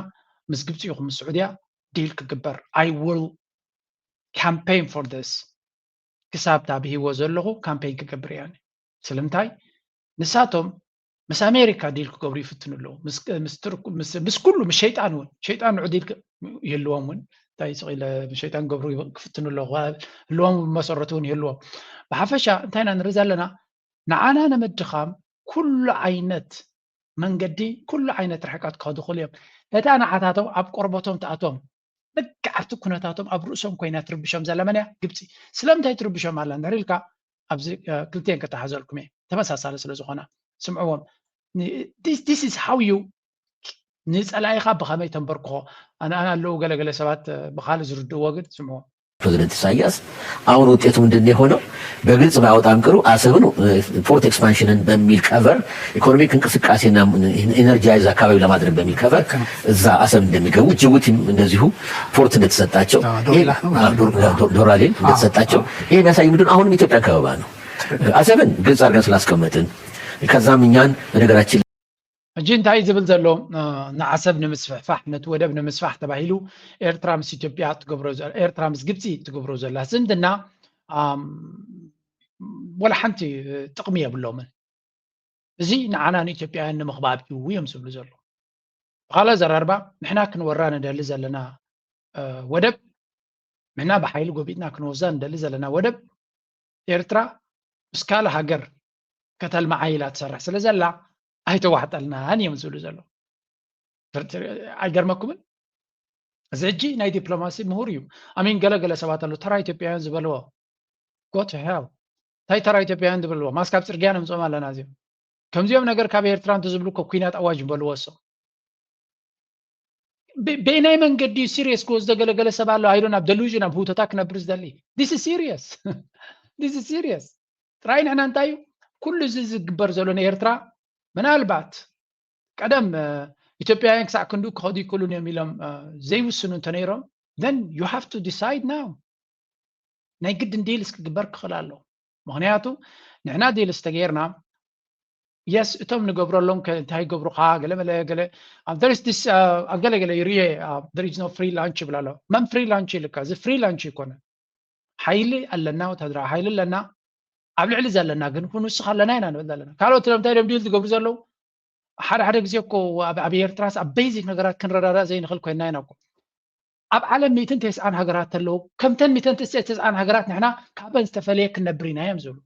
ምስ ግብፂ ይኹን ምስ ስዑድያ ዲል ክግበር I will campaign for this ክሳብ እታ ብሂወት ዘለኹ ካምፔን ክገብር እያ። ስለምንታይ ንሳቶም ምስ ኣሜሪካ ዲል ክገብሩ ይፍትኑ ኣለዉ። ምስ ኩሉ ምስ ሸይጣን እውን ሸይጣን ንዑ ዲል ይህልዎም እውን እንታይ ስቕ ኢለ ምስ ሸይጣን ክገብሩ ክፍትኑ ኣለዉ ህልዎም መሰረቱ እውን ይህልዎም። ብሓፈሻ እንታይ ኢና ንርኢ ዘለና ንዓና ንምድኻም ኩሉ ዓይነት መንገዲ ኩሉ ዓይነት ርሕቀት ክኸዱ ክኽእሉ እዮም። እታ ንዓታቶም ኣብ ቆርበቶም ትኣቶም ልክዕ ኣብቲ ኩነታቶም ኣብ ርእሶም ኮይና ትርብሾም ዘላ መን እያ? ግብፂ። ስለምንታይ ትርብሾም ኣላ እንድሕር ኢልካ ኣብዚ ክልቲኤን ከተሓዘልኩም እየ ተመሳሳሊ ስለ ዝኾና ስምዕዎም። This is how you ንፀላኢኻ ብኸመይ ተንበርክኾ ኣነ ኣለዉ ገለገለ ሰባት ብኻልእ ዝርድእዎ ግን ስምዕዎም። ፕሬዚደንት ኢሳያስ አሁን ውጤቱ ምንድን ነው የሆነው? በግልጽ ባወጣም ቅሩ አሰብን ፖርት ኤክስፓንሽንን በሚል ከቨር ኢኮኖሚክ እንቅስቃሴና ኢነርጃይዝ አካባቢ ለማድረግ በሚል ከቨር እዛ አሰብ እንደሚገቡ ጅቡቲም እንደዚሁ ፖርት እንደተሰጣቸው ዶራሌ እንደተሰጣቸው ይሄ የሚያሳይ ምንድን አሁንም ኢትዮጵያ ከበባ ነው። አሰብን ግልጽ አድርገን ስላስቀመጥን ከዛም እኛን በነገራችን ሕጂ እንታይ ዝብል ዘሎ ንዓሰብ ንምስፍሕፋሕ ነቲ ወደብ ንምስፋሕ ተባሂሉ ኤርትራ ምስ ኢትዮጵያ ትገብሮ ኤርትራ ምስ ግብፂ ትገብሮ ዘላ ዝምድና ወላ ሓንቲ ጥቕሚ የብሎምን። እዚ ንዓና ንኢትዮጵያውያን ንምኽባብ እዩ እዮም ዝብሉ ዘሎ። ብኻልእ ኣዘራርባ ንሕና ክንወራ ንደሊ ዘለና ወደብ ንሕና ብሓይሊ ጎቢጥና ክንወስዳ ንደሊ ዘለና ወደብ ኤርትራ ምስ ካልእ ሃገር ከተልምዓ ኢላ ትሰርሕ ስለ ዘላ ኣይተዋሕጠልናን እዮም ዝብሉ ዘለዉ። ኣይገርመኩምን? እዚ ሕጂ ናይ ዲፕሎማሲ ምሁር እዩ። ኣሚን ገለ ገለ ሰባት ኣለዉ ተራ ኢትዮጵያውያን ዝበልዎ go to hell እንታይ ተራ ኢትዮጵያውያን ዝበልዎ ማስክ ኣብ ፅርግያ ነምፅኦም ኣለና እዚኦም ከምዚኦም ነገር ካብ ኤርትራ እንተዝብሉ እኮ ኩናት ኣዋጅ ምበልዎ እሶም በየናይ መንገዲ እዩ ሲሪየስ ክወስዶ ገለገለ ሰብ ኣሎ ኣይዶን ኣብ ደሉዥን ኣብ ህውተታ ክነብር ዝደሊ this is serious this is serious ጥራይ ንሕና እንታይ እዩ ኩሉ እዚ ዝግበር ዘሎ ንኤርትራ ምናልባት ቀደም ኢትዮጵያውያን ክሳዕ ክንድኡ ክኸዱ ይክእሉን እዮም ኢሎም ዘይውስኑ እንተነይሮም then you have to decide now ናይ ግድን ዲልስ ክግበር ክኽእል ኣሎ ምክንያቱ ንሕና ዲልስ ተገይርና የስ እቶም ንገብረሎም እንታይ ገብሩካ ገለመለ ገለ ኣብ ገለገለ ይርየ there is no free lunch ይብል ኣሎ መን free lunch ይልካ እዚ free lunch ይኮነ ሓይሊ ኣለና ወታደራዊ ሓይሊ ኣለና ኣብ ልዕሊ ዘለና ግን ንስኻ ኣለና ኢና ንብል ዘለና ካልኦት ለምታይ ሎም ዲል ዝገብሩ ዘለዉ ሓደ ሓደ ግዜ እኮ ኣብ ኤርትራስ ኣብ ቤዚክ ነገራት ክንረዳዳእ ዘይንኽእል ኮይና ኢና እኮ ኣብ ዓለም ሚእትን ተስዓን ሃገራት ተለዉ ከምተን ሚእትን ተስዓን ሃገራት ንሕና ካበን ዝተፈለየ ክንነብር ኢና እዮም ዝብሉ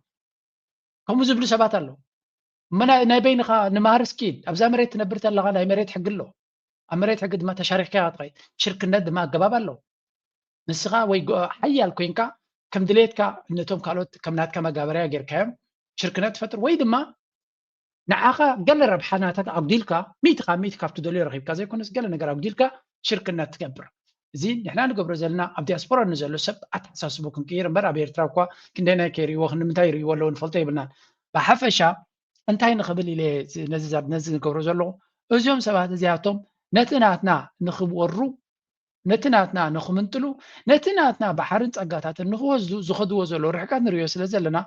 ከምኡ ዝብሉ ሰባት ኣለዉ ናይ በይንኻ ንማሃር እስኪ ኣብዛ መሬት ትነብር ተለኻ ናይ መሬት ሕጊ ኣሎ ኣብ መሬት ሕጊ ድማ ተሻሪሕካ ትኸይድ ሽርክነት ድማ ኣገባብ ኣለዉ ንስኻ ወይ ሓያል ኮይንካ ከም ድሌትካ ነቶም ካልኦት ከም ናትካ መጋበርያ ጌርካዮም ሽርክነት ትፈጥር ወይ ድማ ንዓኻ ገለ ረብሓ ናታት ኣጉዲልካ ሚእቲ ካብ ሚእቲ ካብቲ ደልዮ ረኺብካ ዘይኮነስ ገለ ነገር ኣጉዲልካ ሽርክነት ትገብር እዚ ንሕና ንገብሮ ዘለና ኣብ ዲያስፖራ ንዘሎ ሰብ ኣተሓሳስቡ ክንቅይር እምበር ኣብ ኤርትራ እኳ ክንደይ ናይ ከይርእይዎ ክንምንታይ ይርእይዎ ኣለዎ ንፈልጦ የብልናን ብሓፈሻ እንታይ ንኽብል ኢለ ነዚ ንገብሮ ዘለኹ እዚኦም ሰባት እዚኣቶም ነቲ ናትና ንኽወሩ ነቲ ናትና ንኽምንጥሉ ነቲ ናትና ባሕርን ጸጋታትን ንኽወስዱ ዝኸድዎ ዘለዉ ርሕቀት ንርእዮ ስለ ዘለና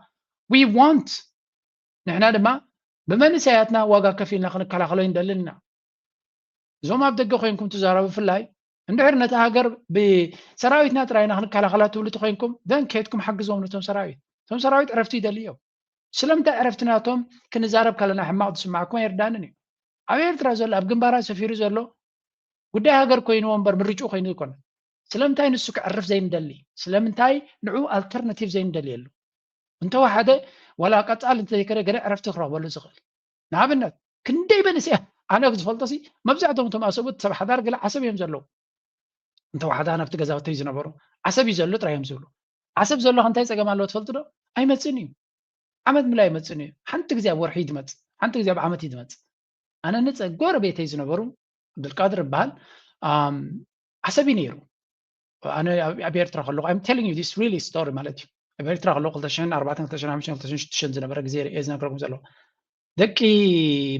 we want ንሕና ድማ ብመንእሰያትና ዋጋ ከፊልና ክንከላኸሎ ይንደልን ኢና እዞም ኣብ ደገ ኮይንኩም ትዛረቡ ብፍላይ እንድሕር ነቲ ሃገር ብሰራዊትና ጥራይና ክንከላኸላ ትብሉ ተኮይንኩም ደን ከድኩም ሓግዞም ነቶም ሰራዊት እቶም ሰራዊት ዕረፍቲ ይደልዩ እዮም ስለምንታይ ዕረፍቲ ናቶም ክንዛረብ ከለና ሕማቕ ዝስማዕኩም ኣይርዳንን እዩ ኣብ ኤርትራ ዘሎ ኣብ ግንባራት ሰፊሩ ዘሎ ጉዳይ ሃገር ኮይንዎ እምበር ምርጭኡ ኮይኑ ይኮነ ስለምንታይ ንሱ ክዕርፍ ዘይንደሊ ስለምንታይ ንዑ ኣልተርናቲቭ ዘይንደልየሉ እንተወሓደ ዋላ ቀፃል እንተዘይከደ ገለ ዕረፍቲ ክረኽበሉ ዝኽእል ንኣብነት ክንደይ መንእሰያት ኣነ ዝፈልጦ ሲ መብዛሕቶም እቶም ኣሰቡት ሰብ ሓዳር ገለ ዓሰብ እዮም ዘለዉ። እንተወሓዳ ናብቲ ገዛውተይ ዝነበሩ ዓሰብ እዩ ዘሎ ጥራይ እዮም ዝብሉ። ዓሰብ ዘሎ እንታይ ጸገም ኣለዎ ትፈልጡ ዶ? ኣይመጽእን እዩ። ዓመት ምሉእ ኣይመጽእን እዩ። ሓንቲ ግዜ ኣብ ወርሒ እዩ ዝመጽእ፣ ሓንቲ ግዜ ኣብ ዓመት እዩ ዝመጽእ። ኣነ ንጸ ጎረቤተይ ዝነበሩ ዓብዱልቃድር ይበሃል፣ ኣም፣ ዓሰብ እዩ ነይሩ። ኣነ ኣብ ኣብ ኤርትራ ከለኹ፣ I'm telling you this really story ማለት እዩ። ኣብ ኤርትራ ከለኹ ክልተ ሽሕን ኣርባዕተን፣ ክልተ ሽሕን ሓሙሽተን፣ ክልተ ሽሕን ሽዱሽተን ዝነበረ ግዜ እየ ዝነግረኩም ዘለኹ። ደቂ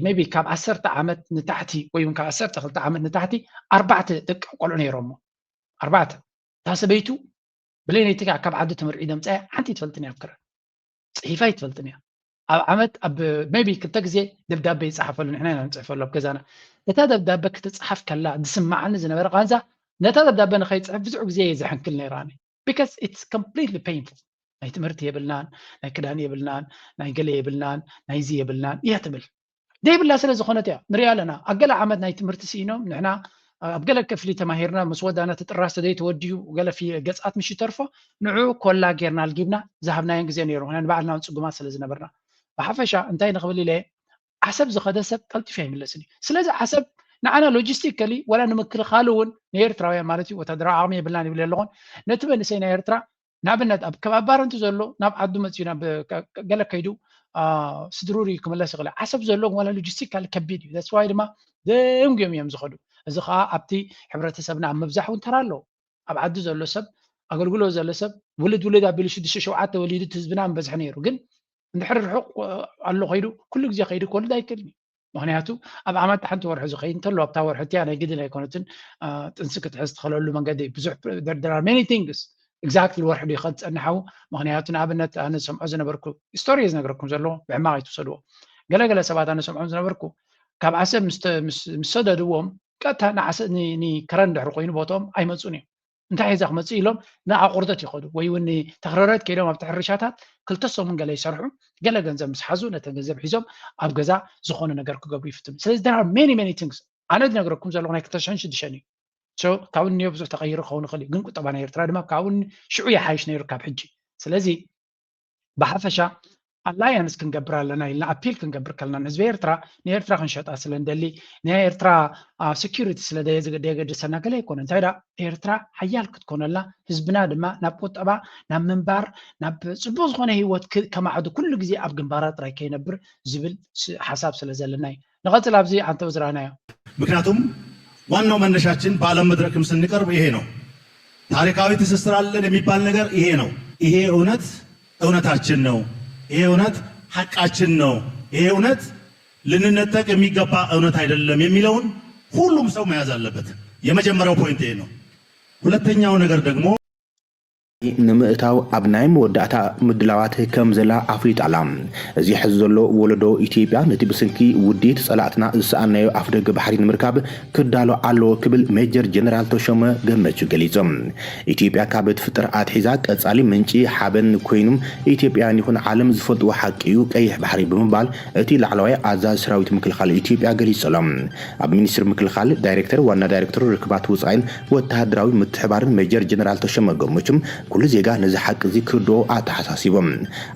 maybe ካብ ዓሰርተ ዓመት ንታሕቲ ወይ እውን ካብ ዓሰርተ ክልተ ዓመት ንታሕቲ ኣርባዕተ ደቂ ቆልዑ ነይሮሞ። ኣርባዕተ። እታ ሰበይቱ ብለይቲ ካብ ዓዲ ትምህርቲ ዒደም ጸያ ሓንቲ ትፈልጥን እያ ኣብ ክረ ጽሒፋ ኣይትፈልጥን እያ። ኣብ ዓመት ኣብ maybe ክልተ ግዜ ደብዳቤ ይጸሓፈሉ፣ ንሕና ኢና ንጽሕፈሉ ኣብ ገዛና። እታ ደብዳቤ ክትጽሓፍ ከላ ዝስማዓኒ ዝነበረ ቃንዛ፣ ነታ ደብዳቤ ንኸይጽሕፍ ብዙሕ ግዜ እየ ዝሕንክል ነይራኒ። Because it's completely painful። ናይ ትምህርቲ የብልናን፣ ናይ ክዳን የብልናን፣ ናይ ገለ የብልናን፣ ናይዚ የብልናን እያ ትብል። ዘይብላ ስለ ዝኾነት እያ ንሪኣ ኣለና። ኣብ ገለ ዓመት ናይ ትምህርቲ ስኢኖም ንሕና ኣብ ገለ ክፍሊ ተማሂርና ምስ ወዳና እቲ ጥራስ ተዘይተወዲኡ ገለ ፊ- ገጻት ምሽ ይተርፎ ንዑ ኮላ ጌርና ኣልጊብና ዝሃብናዮን ግዜ ነይሩ። ምክንያቱ ንባዕልና እውን ጽጉማት ስለ ዝነበርና። ብሓፈሻ እንታይ ንኽብል ኢለ ዓሰብ ዝኸደ ሰብ ቀልጢፉ ኣይምለስን እዩ። ስለዚ ዓሰብ ንዓና ሎጂስቲካሊ ዋላ ንምክልኻሉ እውን ንኤርትራውያን ማለት እዩ ወታደራዊ ዓቕሚ የብልናን ይብል ኣለኹን ነቲ መንእሰይ ናይ ኤርትራ ንኣብነት ኣብ ከባቢ ባረንቱ ዘሎ ናብ ዓዱ መፅዩ ናብ ገለ ከይዱ ስድሩ ርዩ ክምለስ ይኽእል ዓሰብ ዘሎ ዋላ ሎጂስቲካሊ ከቢድ እዩ that's why ድማ ደንጉዮም እዮም ዝኸዱ እዚ ከዓ ኣብቲ ሕብረተሰብና ኣብ ምብዛሕ እውን ተራ ኣለዎ ኣብ ዓዲ ዘሎ ሰብ ኣገልግሎ ዘሎ ሰብ ውልድ ውልድ ኣቢሉ ሽዱሽተ ሸውዓተ ወሊዱ ህዝብና ምበዝሐ ነይሩ ግን እንድሕር ርሑቕ ኣሎ ከይዱ ኩሉ ግዜ ከይዱ ክወልድ ኣይክእልን እዩ ምክንያቱ ኣብ ዓመት ሓንቲ ወርሒ ዝኸይድ እንተሎ ኣብታ ወርሒ እቲያ ናይ ግድን ኣይኮነትን ጥንሲ ክትሕዝ ትኽእለሉ መንገዲ ብዙሕ there are many things exactly ወርሒ ዶ ይኸድ ፀንሓው ምክንያቱ ንኣብነት ኣነ ዝሰምዖ ዝነበርኩ ስቶሪ ዝነገረኩም ዘለዎ ብሕማቕ ኣይትውሰድዎ ገለገለ ሰባት ኣነ ሰምዖም ዝነበርኩ ካብ ዓሰብ ምስ ሰደድዎም ቀጥታ ንከረን ድሕሪ ኮይኑ ቦትኦም ኣይመፁን እዮም እንታይ ሒዛ ክመፅእ ኢሎም ንኣቑርደት ይኸዱ ወይ እውን ተኽረረት ከይዶም ኣብቲ ሕርሻታት ክልተ ሰሙን ገለ ይሰርሑ ገለ ገንዘብ ምስ ሓዙ ነተን ገንዘብ ሒዞም ኣብ ገዛ ዝኾነ ነገር ክገብሩ ይፍትኑ ስለዚ there are many many things ኣነ ዝነግረኩም ዘለኹ ናይ ክልተ ሽሕን ሽዱሽተን እዩ ካብኡ እኒኦ ብዙሕ ተቐይሩ ክኸውን ይኽእል እዩ ግን ቁጠባ ናይ ኤርትራ ድማ ካብኡ ሽዑ ይሓይሽ ነይሩ ካብ ሕጂ ስለዚ ብሓፈሻ ኣላያንስ ክንገብር ኣለና ኢልና ኣፒል ክንገብር ከለና ንህዝቢ ኤርትራ ንኤርትራ ክንሸጣ ስለ ንደሊ ናይ ኤርትራ ሴኪሪቲ ስለ ዘየገድሰና ገለ ኣይኮነ እንታይ ዳ ኤርትራ ሓያል ክትኮነላ ህዝብና ድማ ናብ ቁጠባ ናብ ምንባር ናብ ፅቡቅ ዝኾነ ህይወት ከማዕዱ ኩሉ ግዜ ኣብ ግንባራ ጥራይ ከይነብር ዝብል ሓሳብ ስለ ዘለና እዩ ንቐፅል ኣብዚ ኣንተ ዝረኣናዮ ምክንያቱም ዋናው መነሻችን በዓለም መድረክም ስንቀርብ ይሄ ነው ታሪካዊ ትስስር አለን የሚባል ነገር ይሄ ነው። ይሄ እውነት እውነታችን ነው። ይሄ እውነት ሐቃችን ነው። ይሄ እውነት ልንነጠቅ የሚገባ እውነት አይደለም የሚለውን ሁሉም ሰው መያዝ አለበት። የመጀመሪያው ፖይንት ይሄ ነው። ሁለተኛው ነገር ደግሞ ንምእታው ኣብ ናይ መወዳእታ ምድላዋት ከም ዘላ ኣፍሊጣ ኣላ። እዚ ሕዚ ዘሎ ወለዶ ኢትዮጵያ ነቲ ብስንኪ ውዲት ጸላእትና ዝሰኣናዮ ኣፍደገ ባሕሪ ንምርካብ ክዳሎ ኣለዎ ክብል ሜጀር ጀነራል ተሾመ ገመቹ ገሊጹ። ኢትዮጵያ ካብ እትፍጠር ኣትሒዛ ቀጻሊ ምንጪ ሓበን ኮይኑ ኢትዮጵያውያን ይኹን ዓለም ዝፈልጥዎ ሓቂ እዩ ቀይሕ ባሕሪ ብምባል እቲ ላዕለዋይ ኣዛዚ ሰራዊት ምክልኻል ኢትዮጵያ ገሊጹ ኣሎ። ኣብ ሚኒስትሪ ምክልኻል ዳይሬክተር ዋና ዳይሬክተር ርክባት ወጻኢን ወተሃደራዊ ምትሕባርን ሜጀር ጀነራል ተሾመ ገመቹ ኩሉ ዜጋ ነዚ ሓቂ እዚ ክርድኦ ኣተሓሳሲቦም።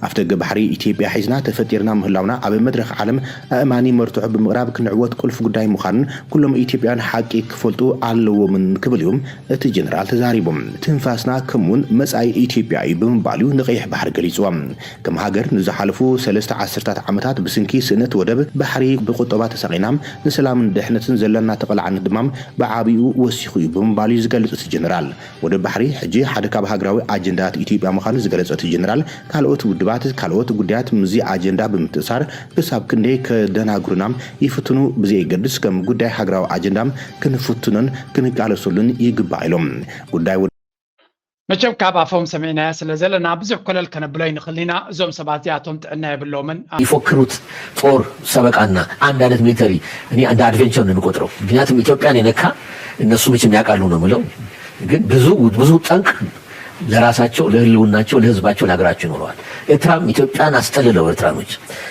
ኣፍደገ ባሕሪ ኢትዮጵያ ሒዝና ተፈጢርና ምህላውና ኣብ መድረኽ ዓለም ኣእማኒ መርትዖ ብምቕራብ ክንዕወት ቁልፊ ጉዳይ ምዃኑን ኩሎም ኢትዮጵያውያን ሓቂ ክፈልጡ ኣለዎምን ክብል እዩ እቲ ጀነራል ተዛሪቡ። ትንፋስና ከምኡውን መጻኢ ኢትዮጵያ እዩ ብምባል እዩ ንቐይሕ ባሕሪ ገሊፅዋ። ከም ሃገር ንዝሓለፉ ሰለስተ ዓሰርታት ዓመታት ብስንኪ ስእነት ወደብ ባሕሪ ብቁጠባ ተሳቒና ንሰላምን ድሕነትን ዘለና ተቐላዕነት ድማ ብዓቢኡ ወሲኹ እዩ ብምባል እዩ ዝገልፅ እቲ ጀነራል። ወደብ ባሕሪ ሕጂ ሓደ ካብ ሃገራዊ ኣጀንዳታት ኢትዮጵያ ምዃኑ ዝገለፀ እቲ ጀነራል ካልኦት ውድባት ካልኦት ጉዳያት ምስዚ ኣጀንዳ ብምትእሳር ክሳብ ክንደይ ከደናግሩና ይፍትኑ ብዘየገድስ ከም ጉዳይ ሃገራዊ ኣጀንዳ ክንፍትኖን ክንቃለሰሉን ይግባእ ኢሎም። ጉዳይ መቸም ካብ ኣፎም ሰሚዕናያ ስለ ዘለና ብዙሕ ኮለል ከነብሎ ይንኽእል ኢና እዞም ሰባት እዚኣቶም ጥዕና የብሎምን ይፎክሩት ጦር ሰበቃና አንድ አይነት ሚሊተሪ እኔ እንደ አድቬንቸር ነው የሚቆጥረው ምክንያቱም ኢትዮጵያን የነካ እነሱ መቼም ያውቃሉ ነው ምለው ግን ብዙ ብዙ ጠንቅ ለራሳቸው፣ ለህልውናቸው፣ ለህዝባቸው፣ ለሀገራቸው ይኖረዋል። ኤርትራም ኢትዮጵያን አስጠልለው ኤርትራኖች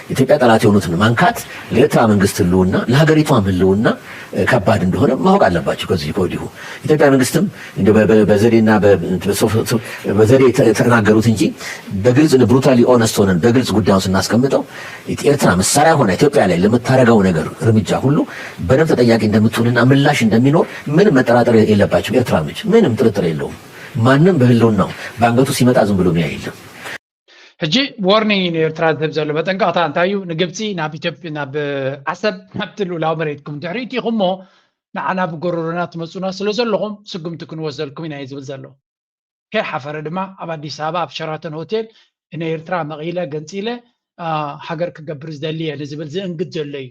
ኢትዮጵያ ጠላት የሆኑትን ማንካት ለኤርትራ መንግስት ህልውና፣ ለሀገሪቷም ህልውና ከባድ እንደሆነ ማወቅ አለባቸው። ከዚህ ከወዲሁ ኢትዮጵያ መንግስትም በዘዴና በዘዴ ተናገሩት እንጂ በግልጽ ብሩታሊ ኦነስት ሆነን በግልጽ ጉዳዩን ስናስቀምጠው ኤርትራ መሳሪያ ሆና ኢትዮጵያ ላይ ለምታደርገው ነገር እርምጃ ሁሉ በደንብ ተጠያቂ እንደምትሆንና ምላሽ እንደሚኖር ምንም መጠራጠር የለባቸው ኤርትራኖች። ምንም ጥርጥር የለውም። ማንም በህልውናው በአንገቱ ሲመጣ ዝም ብሎ የሚያይ የለም። ሕጂ ዋርኒንግ እዩ ንኤርትራ ዝህብ ዘሎ መጠንቀቕታ እንታይ እዩ? ንግብፂ ናብ ኢትዮጵያ ናብ ዓሰብ ናብቲ ልኡላዊ መሬትኩም ድሕሪት ኢኹሞ ንዓና ብጎረሮና ትመፁና ስለ ዘለኹም ስጉምቲ ክንወስደልኩም ኢና እዩ ዝብል ዘሎ። ከይሓፈረ ድማ ኣብ ኣዲስ ኣበባ ኣብ ሸራተን ሆቴል ንኤርትራ መቒለ ገንፂለ ሃገር ክገብር ዝደሊ እየ ንዝብል ዝእንግድ ዘሎ እዩ።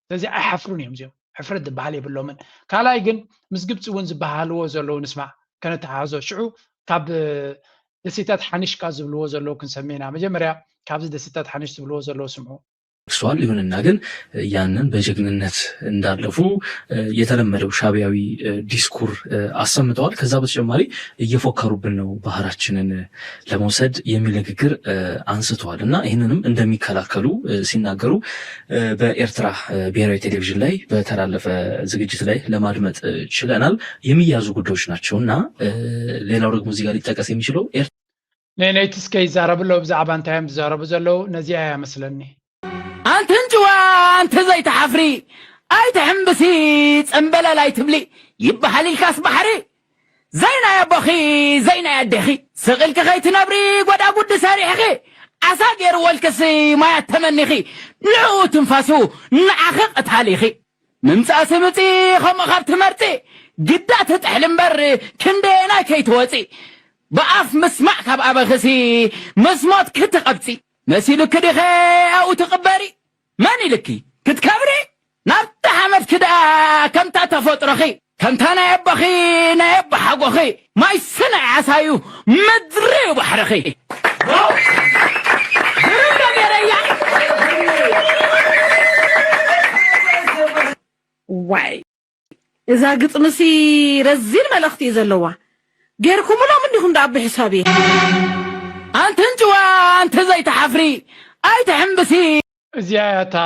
ስለዚ ኣይሓፍሩን እዮም እዚኦም። ሕፍረት ዝበሃል የብሎምን። ካልኣይ ግን ምስ ግብፂ እውን ዝበሃልዎ ዘለዉ ንስማዕ፣ ከነተሓሕዞ። ሽዑ ካብ ደሴታት ሓኒሽ ካብ ዝብልዎ ዘለዉ ክንሰምዕ ኢና። መጀመርያ ካብዚ ደሴታት ሓኒሽ ዝብልዎ ዘለዉ ስምዑ። ደርሷል። ይሁንና ግን ያንን በጀግንነት እንዳለፉ የተለመደው ሻዕቢያዊ ዲስኩር አሰምተዋል። ከዛ በተጨማሪ እየፎከሩብን ነው ባህራችንን ለመውሰድ የሚል ንግግር አንስተዋል እና ይህንንም እንደሚከላከሉ ሲናገሩ በኤርትራ ብሔራዊ ቴሌቪዥን ላይ በተላለፈ ዝግጅት ላይ ለማድመጥ ችለናል። የሚያዙ ጉዳዮች ናቸው እና ሌላው ደግሞ እዚህ ጋር ሊጠቀስ የሚችለው ነይ ነይቲ እስከ ይዛረብሎ ብዛዕባ እንታይ እዮም ዝዛረቡ ዘለዉ ነዚኣ እያ መስለኒ። ኣንቲ እንጭዋ ኣንቲ ዘይትሓፍሪ ኣይትሕምብሲ ጸምበለል ኣይትብሊ ይበሃል ኢልካስ ባሕሪ ዘይናይ ኣቦኺ ዘይናይ ኣዴኺ ስቕ ኢልኪ ከይትነብሪ ጎዳጉዲ ሰሪሕኺ ዓሳ ገይርዎ ኢልክሲ ማያት ተመኒኺ ንዕኡ ትንፋሱ ንዓኺ ቐታሊኺ ምምጻእሲ ምጺ ከምኡ ካብ ትመርጺ ግዳ ትጥሕሊ እምበር ክንደየናይ ከይትወጺ ብኣፍ ምስማዕ ካብ ኣበኽሲ ምስ ሞት ክትቐብጺ መሲሉኪ ዲኸ ኣብኡ ትቕበሪ መን ኢልኪ ክትከብሪ ናብቲ ሓመድኪ ደኣ ከምታ ተፈጥሮኺ ከምታ ናይ ኣቦኺ ናይ ኣቦ ሓጎኺ ማይ ስነ ዓሳዩ ምድሪ ባሕርኺ ዋይ እዛ ግጥምሲ ረዚን መልእኽቲ እዩ ዘለዋ። ጌርኩምሎም እንዲኹም ደኣ ብሕሳብ እየ። ኣንቲ እንጭዋ ኣንቲ ዘይትሓፍሪ ኣይትሕምብሲ። እዚኣ እያ እታ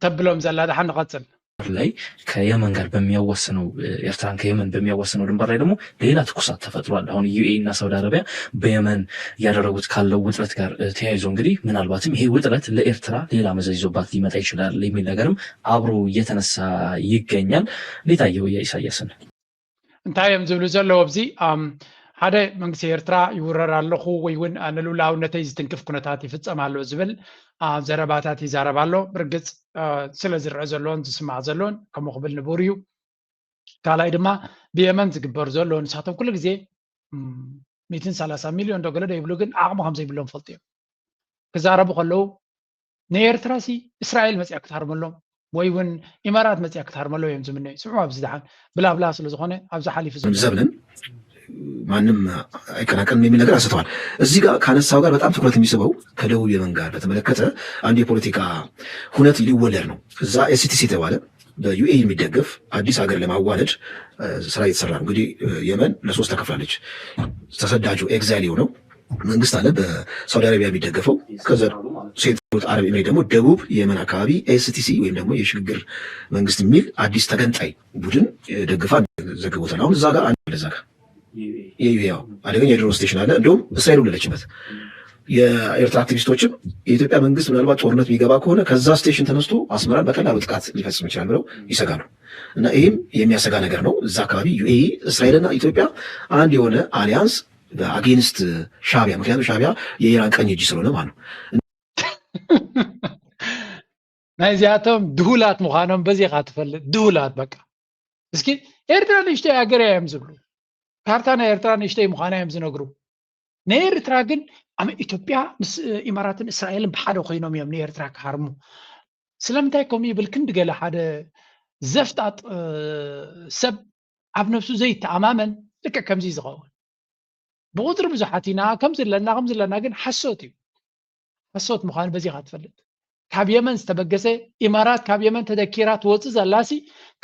ተብሎም ዘላ። ደሓን ንቐጽል። ላይ ከየመን ጋር በሚያዋስነው ኤርትራን ከየመን በሚያዋስነው ድንበር ላይ ደግሞ ሌላ ትኩሳት ተፈጥሯል። አሁን ዩኤኢ እና ሳውዲ አረቢያ በየመን እያደረጉት ካለው ውጥረት ጋር ተያይዞ እንግዲህ ምናልባትም ይሄ ውጥረት ለኤርትራ ሌላ መዘዝ ይዞባት ሊመጣ ይችላል የሚል ነገርም አብሮ እየተነሳ ይገኛል። እንዴት አየው የኢሳያስን? እንታይ እዮም ዝብሉ ዘለዉ ኣብዚ ሓደ መንግስቲ ኤርትራ ይውረር ኣለኹ ወይ እውን ንልኡላውነተይ ዝትንክፍ ኩነታት ይፍፀም ኣሎ ዝብል ዘረባታት ይዛረብ ኣሎ። ብርግፅ ስለ ዝረአ ዘሎን ዝስማዕ ዘሎን ከምኡ ክብል ንቡር እዩ። ካልኣይ ድማ ብየመን ዝግበር ዘሎ ንሳቶም ኩሉ ግዜ ሚትን ሰላሳ ሚልዮን ዶ ገለ ዶ ይብሉ ግን ዓቕሚ ከም ዘይብሎም ፈልጡ እዮም። ክዛረቡ ከለዉ ንኤርትራ ሲ እስራኤል መፅያ ክትሃርመሎም ወይ እውን ኢማራት መፅያ ክትሃርመሎም እዮም ዝምነዩ። ስምዑ ኣብዚ ደሓን ብላብላ ስለ ዝኾነ ኣብዚ ሓሊፉ ዘሎ ዘብልን ማንም አይቀናቀንም የሚል ነገር አንስተዋል። እዚህ ጋር ካነሳው ጋር በጣም ትኩረት የሚስበው ከደቡብ የመን ጋር በተመለከተ አንድ የፖለቲካ ሁነት ሊወለድ ነው። እዛ ኤስቲሲ የተባለ በዩኤኢ የሚደገፍ አዲስ ሀገር ለማዋለድ ስራ እየተሰራ ነው። እንግዲህ የመን ለሶስት ተከፍላለች። ተሰዳጁ ኤግዛይል የሆነው መንግስት አለ በሳውዲ አረቢያ የሚደገፈው፣ ከዛ ሴንትራል አረብ ኤምሬት ደግሞ ደቡብ የመን አካባቢ ኤስቲሲ ወይም ደግሞ የሽግግር መንግስት የሚል አዲስ ተገንጣይ ቡድን ደግፋ ዘግቦታል። አሁን እዛ ጋር አንድ እዛ ጋር የዩኤኢ አደገኛ የድሮን ስቴሽን አለ። እንዲሁም እስራኤል ወለደችበት። የኤርትራ አክቲቪስቶችም የኢትዮጵያ መንግስት ምናልባት ጦርነት የሚገባ ከሆነ ከዛ ስቴሽን ተነስቶ አስመራን በቀላሉ ጥቃት ሊፈጽም ይችላል ብለው ይሰጋሉ። እና ይህም የሚያሰጋ ነገር ነው። እዛ አካባቢ ዩኤኢ፣ እስራኤልና ኢትዮጵያ አንድ የሆነ አሊያንስ አጌንስት ሻቢያ፣ ምክንያቱም ሻቢያ የኢራን ቀኝ እጅ ስለሆነ ማለት ነው። ናይዚኣቶም ድሁላት ምዃኖም በዚኻ ትፈልጥ። ድሁላት በቃ። እስኪ ኤርትራ ንእሽተይ ሃገር እያ እዮም ዝብሉ። ካርታ ናይ ኤርትራ ንእሽተይ ምዃና እዮም ዝነግሩ። ንኤርትራ ግን ኣብ ኢትዮጵያ ምስ ኢማራትን እስራኤልን ብሓደ ኮይኖም እዮም ንኤርትራ ክሃርሙ። ስለምንታይ ከምኡ ይብል? ክንዲ ገለ ሓደ ዘፍጣጥ ሰብ ኣብ ነብሱ ዘይተኣማመን ልክዕ ከምዚ ዝኸውን ብቁፅሪ ብዙሓት ኢና ከም ዘለና ከም ዘለና ግን ሓሶት እዩ። ሓሶት ምዃኑ በዚኻ ትፈልጥ። ካብ የመን ዝተበገሰ፣ ኢማራት ካብ የመን ተደኪራ ትወፅእ ዘላሲ፣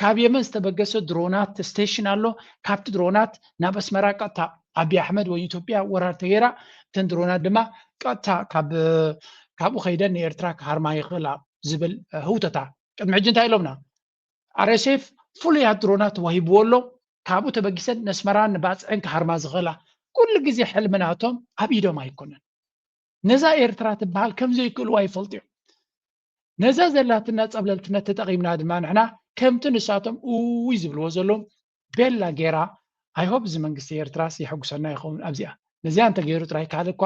ካብ የመን ዝተበገሰ ድሮናት ስቴሽን ኣሎ። ካብቲ ድሮናት ናብ ኣስመራ ቀጥታ፣ ኣቢ ኣሕመድ ወይ ኢትዮጵያ ወራር ተገይራ፣ እተን ድሮናት ድማ ቀጥታ ካብ ካብኡ ከይደን ንኤርትራ ክሃርማ ይኽእላ ዝብል ህውተታ። ቅድሚ ሕጂ እንታይ ኢሎምና? ኣርኤስኤፍ ፍሉያት ድሮናት ተዋሂብዎ ኣሎ። ካብኡ ተበጊሰን ነስመራን ንባፅዕን ክሃርማ ዝኽእላ። ኩሉ ግዜ ሕልምናቶም ኣብ ኢዶም ኣይኮነን። ነዛ ኤርትራ ትበሃል ከም ዘይክእልዋ ይፈልጡ እዮም። ነዛ ዘላትና ጸብለልትነት ተጠቒምና ድማ ንሕና ከምቲ ንሳቶም እውይ ዝብልዎ ዘለዉ ቤላ ጌራ። ኣይሆብ እዚ መንግስቲ ኤርትራስ የሐጉሰና ይኸውን ኣብዚኣ። ነዚኣ እንተገይሩ ጥራይ ካልእ እኳ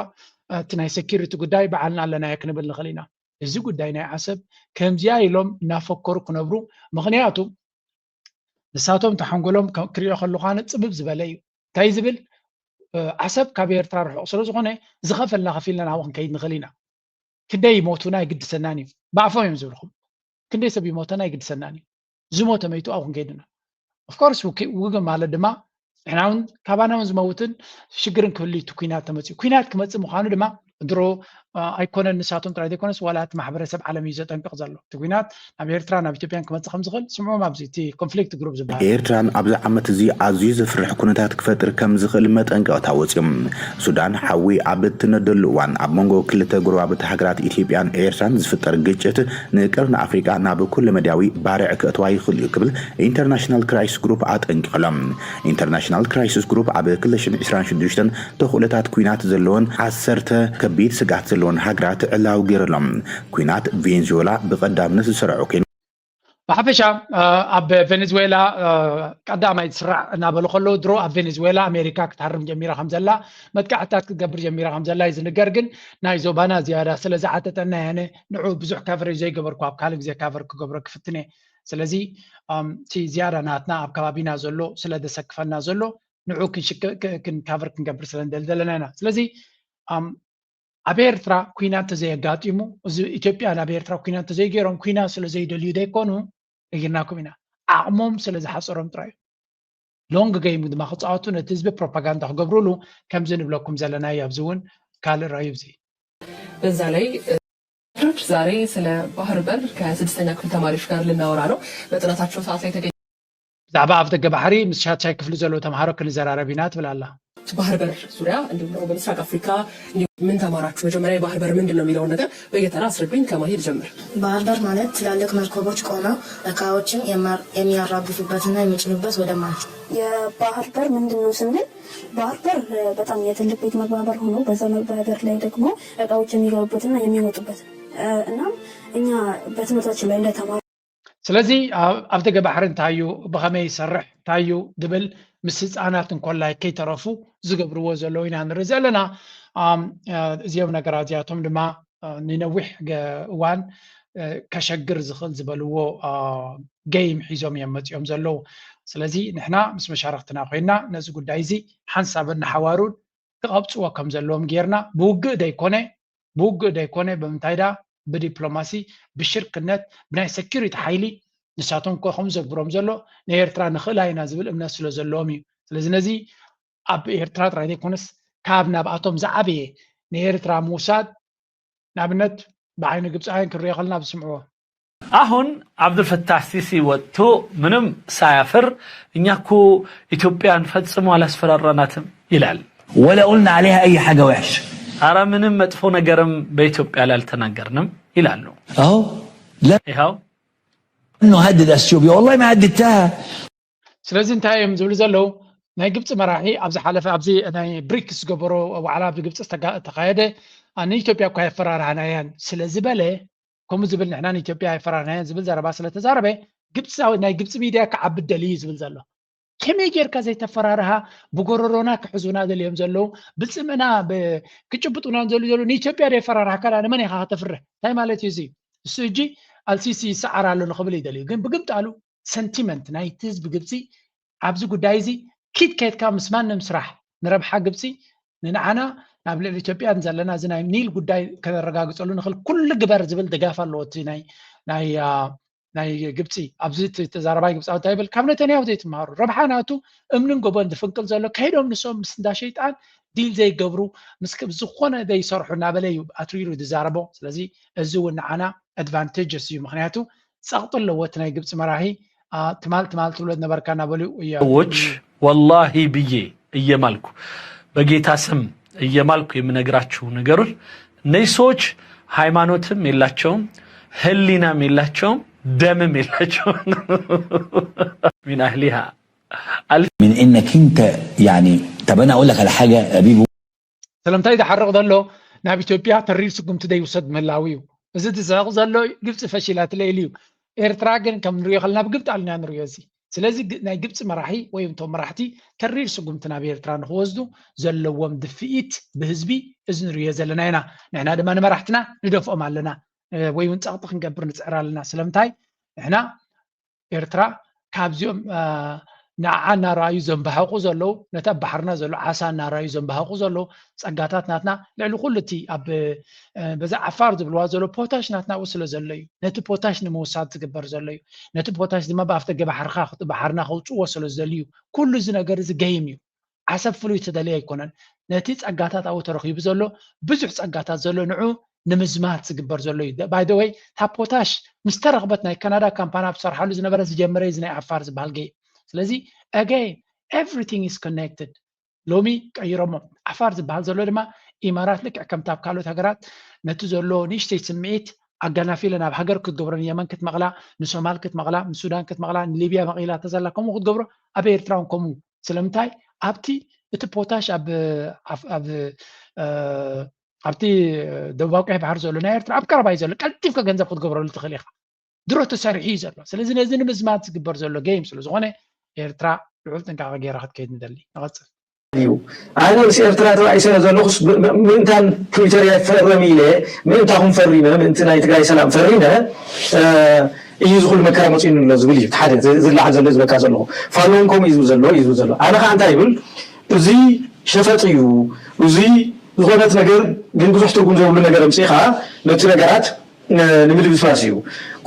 እቲ ናይ ሴኪሪቲ ጉዳይ በዓልና ኣለናዮ ክንብል ንኽእል ኢና። እዚ ጉዳይ ናይ ዓሰብ ከምዚኣ ኢሎም እናፈከሩ ክነብሩ፣ ምኽንያቱ ንሳቶም ተሓንጎሎም ክሪኦ ከለኳነ ጽብብ ዝበለ እዩ። እንታይ ዝብል ዓሰብ ካብ ኤርትራ ርሑቕ ስለ ዝኾነ ዝኸፈልና ከፊልና ናብኡ ክንከይድ ንኽእል ኢና። ክንደይ ይሞቱና ኣይግድሰናን እዩ። ብኣፎም እዮም ዝብልኹም። ክንደይ ሰብ ይሞተና ኣይግድሰናን እዩ። ዝሞተ መይቱ ኣብኡ ክንከይድ ኢና። ኦፍኮርስ ውግእ ማለት ድማ ንሕና እውን ካባና እውን ዝመውትን ሽግርን ክህሉ እቲ ኩናት ተመፅኡ። ኩናት ክመፅእ ምዃኑ ድማ ድሮ ኣይኮነን ንሳቶም ጥራይ ዘይኮነስ ዋላ እቲ ማሕበረሰብ ዓለም እዩ ዘጠንቅቕ ዘሎ። እቲ ኩናት ናብ ኤርትራ ናብ ኢትዮጵያን ክመፅእ ከም ዝኽእል ስምዑም ኣብዚ እቲ ኮንፍሊክት ግሩፕ ዝበሃል። ኤርትራን ኣብዚ ዓመት እዚ ኣዝዩ ዘፍርሕ ኩነታት ክፈጥር ከም ዝኽእል መጠንቀቕታ ወፅዮም። ሱዳን ሓዊ ኣብ እትነደሉ እዋን ኣብ መንጎ ክልተ ጎረባብቲ ሃገራት ኢትዮጵያን ኤርትራን ዝፍጠር ግጭት ንቀርኒ ኣፍሪቃ ናብ ኩለመዳያዊ ባርዕ ከእትዋ ይኽእል እዩ ክብል ኢንተርናሽናል ክራይሲስ ግሩፕ ኣጠንቂቕሎም። ኢንተርናሽናል ክራይሲስ ግሩፕ ኣብ ክልተ ሽሕን ዕስራን ሽዱሽተን ተኽእሎታት ኲናት ዘለወን ዓሰርተ ከቢድ ስግኣት ዘለወን ሃገራት ዕላዊ ገይሩሎም። ኲናት ቬንዙዌላ ብቐዳምነት ዝሰርዖ ኮይኑ። ብሓፈሻ ኣብ ቬኔዙዌላ ቀዳማይ ዝስራዕ እናበሉ ከለዉ ድሮ ኣብ ቬኔዙዌላ ኣሜሪካ ክትሃርም ጀሚራ ከም ዘላ፣ መጥቃዕትታት ክትገብር ጀሚራ ከም ዘላ እዩ ዝንገር። ግን ናይ ዞባና ዝያዳ ስለ ዝዓጠጠና ያነ ንዑ ብዙሕ ካቨሬጅ ዘይገበርኩ ኣብ ካልእ ግዜ ካቨር ክገብሮ ክፍትን እየ። ስለዚ እቲ ዝያዳ ናትና ኣብ ከባቢና ዘሎ ስለ ዘሰክፈና ዘሎ ንዑ ክንካቨር ክንገብር ስለ ንደሊ ዘለና ኢና። ስለዚ ኣብ ኤርትራ ኩናት ተዘየጋጢሙ፣ እዚ ኢትዮጵያ ናብ ኤርትራ ኩናት ተዘይገይሮም ኩናት ስለ ዘይደልዩ ዘይኮኑ ነጊርናኩም ኢና። ዓቕሞም ስለ ዝሓፀሮም ጥራይ እዩ። ሎንግ ገይም ድማ ክፃወቱ ነቲ ህዝቢ ፕሮፓጋንዳ ክገብሩሉ ከምዚ ንብለኩም ዘለና እዩ። ኣብዚ እውን ካልእ ራእዩ እዚ በዛ ላይ ዛሬ ስለ ባህር በር ከስድስተኛ ክፍል ተማሪዎች ጋር ልናወራ ነው። በጥናታቸው ሰዓት ላይ ተገኝ ብዛዕባ ኣፍ ደገ ባሕሪ ምስ ሻድሻይ ክፍሊ ዘለዉ ተምሃሮ ክንዘራረብ ኢና ትብል ኣላ። ባህር በር ዙሪያ እንዲሁም ደግሞ በምስራቅ አፍሪካ ምን ተማራችሁ? መጀመሪያ የባህር በር ምንድን ነው የሚለውን ነገር በየተራ አስረዱኝ። ከማሂ ልጀምር። ባህር በር ማለት ትላልቅ መርከቦች ቆመው እቃዎችን የሚያራግፉበትና የሚጭኑበት ወደብ ማለት ነው። የባህር በር ምንድን ነው ስንል ባህር በር በጣም የትልቅ ቤት መግቢያ በር ሆኖ በዛ መግቢያ በር ላይ ደግሞ እቃዎች የሚገቡበትና የሚወጡበት እናም እኛ በትምህርታችን ላይ እንደተማርነው ስለዚ ኣብ ደገ ባሕሪ እንታይ እዩ፣ ብኸመይ ይሰርሕ፣ እንታይ እዩ ዝብል ምስ ህፃናት እንኮላይ ከይተረፉ ዝገብርዎ ዘለዉ ኢና ንርኢ ዘለና። እዚኦም ነገራት እዚኣቶም ድማ ንነዊሕ እዋን ከሸግር ዝኽእል ዝበልዎ ገይም ሒዞም እዮም መፂኦም ዘለዉ። ስለዚ ንሕና ምስ መሻርክትና ኮይና ነዚ ጉዳይ እዚ ሓንሳብን ንሓዋሩን ክቐብፅዎ ከም ዘለዎም ጌርና ብውግእ ደይኮነ ብውግእ ደይኮነ ብምንታይ ዳ ብዲፕሎማሲ ብሽርክነት ብናይ ሰኪሪቲ ሓይሊ ንሳቶም እኮ ከም ዘግብሮም ዘሎ ንኤርትራ ንኽእላ ኢና ዝብል እምነት ስለ ዘለዎም እዩ። ስለዚ ነዚ ኣብ ኤርትራ ጥራይ ዘይኮነስ ካብ ናብኣቶም ዝዓበየ ንኤርትራ ምውሳድ ንኣብነት ብዓይኒ ግብፃውያን ክንሪኦ ከለና ብስምዕዎ አሁን አብዱልፈታህ ሲሲ ወጥቶ ምንም ሳያፍር እኛ እኮ ኢትዮጵያን ፈጽሞ አላስፈራራናትም ይላል። ولا قلنا عليها أي حاجة وحشة. አረ ምንም መጥፎ ነገርም በኢትዮጵያ ላይ አልተናገርንም ይላሉ። أهو لا ይኸው إنه هدد أثيوبيا، والله ما هددتها. ስለዚ እንታይ እዮም ዝብሉ ዘለዉ? ናይ ግብፂ መራሒ ኣብ ዝሓለፈ ኣብዚ ናይ ብሪክስ ዝገበሮ ዋዕላ ኣብ ግብፂ ዝተካየደ ንኢትዮጵያ እኳ የፈራርሃናያን ስለ ዝበለ ከምኡ ዝብል ንሕና ንኢትዮጵያ የፈራርሃናያን ዝብል ዘረባ ስለ ተዛረበ ግብፃዊ ናይ ግብፂ ሚድያ ክዓቢ ደልዩ እዩ ዝብል ዘሎ። ከመይ ጌርካ ዘይተፈራርሃ? ብጎረሮና ክሕዙና ደልዮም ዘለዉ ብፅምእና ክጭብጡና ዘሉ ዘለዉ ንኢትዮጵያ ዶ የፈራርሃካ? ንመን ኢኻ ከተፍርህ? እንታይ ማለት እዩ እዚ? እሱ እጂ ኣልሲሲ ይሰዓር ኣሎ ንኽብል ይደልዩ ግን ብግምጣሉ ሰንቲመንት ናይቲ ህዝቢ ግብፂ ኣብዚ ጉዳይ እዚ ኪድ ከድካ ምስ ማንም ስራሕ ንረብሓ ግብፂ ንንዓና ናብ ልዕሊ ኢትዮጵያ ዘለና እዚ ናይ ኒል ጉዳይ ከነረጋግፀሉ ንኽእል ኩሉ ግበር ዝብል ድጋፍ ኣለዎ። እቲ ናይ ናይ ግብፂ ኣብዚ ተዛረባይ ግብፃዊ እንታይ ይብል? ካብ ነተንያሁ ዘይትምሃሩ ረብሓ ናቱ እምንን ጎቦን ዝፍንቅል ዘሎ ከይዶም ንሶም ምስ እንዳ ሸይጣን ዲል ዘይገብሩ ምስ ክብ ዝኾነ ዘይሰርሑ እናበለ እዩ ኣትሪሩ ዝዛረቦ። ስለዚ እዚ እውን ንዓና ኣድቫንቴጀስ እዩ። ምክንያቱ ጸቕጢ ኣለዎ እቲ ናይ ግብፂ መራሒ። ትማል ትማል ትብሎ ነበርካ እናበሉ እዮም። ሰዎች ወላሂ ብዬ እየማልኩ በጌታ ስም እየማልኩ የምነግራችሁ ነገሩን እነዚህ ሰዎች ሃይማኖትም የላቸውም፣ ህሊናም የላቸውም፣ ደምም የላቸውም። من أهلها من انك انت يعني طب انا اقول لك على حاجه يا بيبو. ስለምንታይ ዝሓርቕ ዘሎ ናብ ኢትዮጵያ ተሪር ስጉምቲ ዘይውሰድ ምህላው እዩ። እዚ ዝስሕቕ ዘሎ ግብፂ ፈሺላትለ ኢሉ እዩ። ኤርትራ ግን ከም ንሪኦ ከለና ብግብፂ ኣልና ንሪኦ እዚ። ስለዚ ናይ ግብፂ መራሒ ወይ እቶም መራሕቲ ተሪር ስጉምቲ ናብ ኤርትራ ንክወስዱ ዘለዎም ድፍኢት ብህዝቢ እዚ ንሪኦ ዘለና ኢና። ንሕና ድማ ንመራሕትና ንደፍኦም ኣለና ወይ እውን ፀቕጢ ክንገብር ንፅዕር ኣለና። ስለምንታይ ንሕና ኤርትራ ካብዚኦም ንዓ እናረኣዩ ዘንባሕቑ ዘለዉ ነቲ ኣብ ባሕርና ዘሎ ዓሳ እናረኣዩ ዘንባሕቑ ዘለዉ ፀጋታት ናትና ልዕሊ ኩሉ እቲ ኣብ በዛ ዓፋር ዝብልዋ ዘሎ ፖታሽ ናትና ኣብኡ ስለ ዘሎ እዩ። ነቲ ፖታሽ ንምውሳድ ዝግበር ዘሎ እዩ። ነቲ ፖታሽ ድማ ብኣፍደገ ባሕርካ ባሕርና ከውፅእዎ ስለ ዝደልዩ ኩሉ እዚ ነገር እዚ ገይም እዩ። ዓሰብ ፍሉይ ተደልየ ኣይኮነን። ነቲ ፀጋታት ኣብኡ ተረኺቡ ዘሎ ብዙሕ ፀጋታት ዘሎ ንዑ ንምዝማት ዝግበር ዘሎ እዩ። By the way እታ ፖታሽ ምስ ተረኽበት ናይ ካናዳ ካምፓኒ ኣብ ዝሰርሓሉ ዝነበረ ዝጀመረ እዚ ናይ ዓፋር ዝበሃል ገይም። ስለዚ again everything is connected። ሎሚ ቀይሮሞ። ዓፋር ዝበሃል ዘሎ ድማ ኢማራት ልክዕ ከምቲ ኣብ ካልኦት ሃገራት ነቲ ዘሎ ንእሽተይ ስምዒት ኣጋናፊለ ናብ ሃገር ክትገብሮ ንየመን ክትመቕላ ንሶማል ክትመቕላ ንሱዳን ክትመቕላ ንሊብያ መቒላ ተዘላ ከምኡ ክትገብሮ ኣብ ኤርትራ እውን ከምኡ። ስለምንታይ ኣብቲ እቲ ፖታሽ ኣብ ኣብቲ ደቡባዊ ቀይሕ ባሕሪ ዘሎ ናይ ኤርትራ ኣብ ቀረባ እዩ ዘሎ። ቀልጢፍካ ገንዘብ ክትገብረሉ ትኽእል ኢኻ። ድሮ ተሰሪሑ እዩ ዘሎ። ስለዚ ነዚ ንምዝማት ዝግበር ዘሎ ገይም ስለ ዝኾነ ኤርትራ ልዑል ጥንቃቐ ገይራ ክትከይድ ንደሊ። ንቐፅል። እዩ ኣነ ምስ ኤርትራ ተባኢሰ ዘለኹስ ምእንታን ፕሪቶርያ ይፈረም ኢለ ምእንታኹም ፈሪመ ምእንቲ ናይ ትግራይ ሰላም ፈሪመ እዩ ዝኹሉ መከራ መፂኡኒ ኣሎ ዝብል እዩ ሓደ ዝለዓል ዘሎ ዝበካ ዘለኹ። ፋኖን ከምኡ እዩ ዝብል ዘሎ እዩ ዝብል ዘሎ። ኣነ ከዓ እንታይ ይብል እዚ ሸፈጥ እዩ እዚ ዝኾነት ነገር ግን ብዙሕ ትርጉም ዘይብሉ ነገር ኣምፂእኻ ነቲ ነገራት ንምድብስባስ እዩ።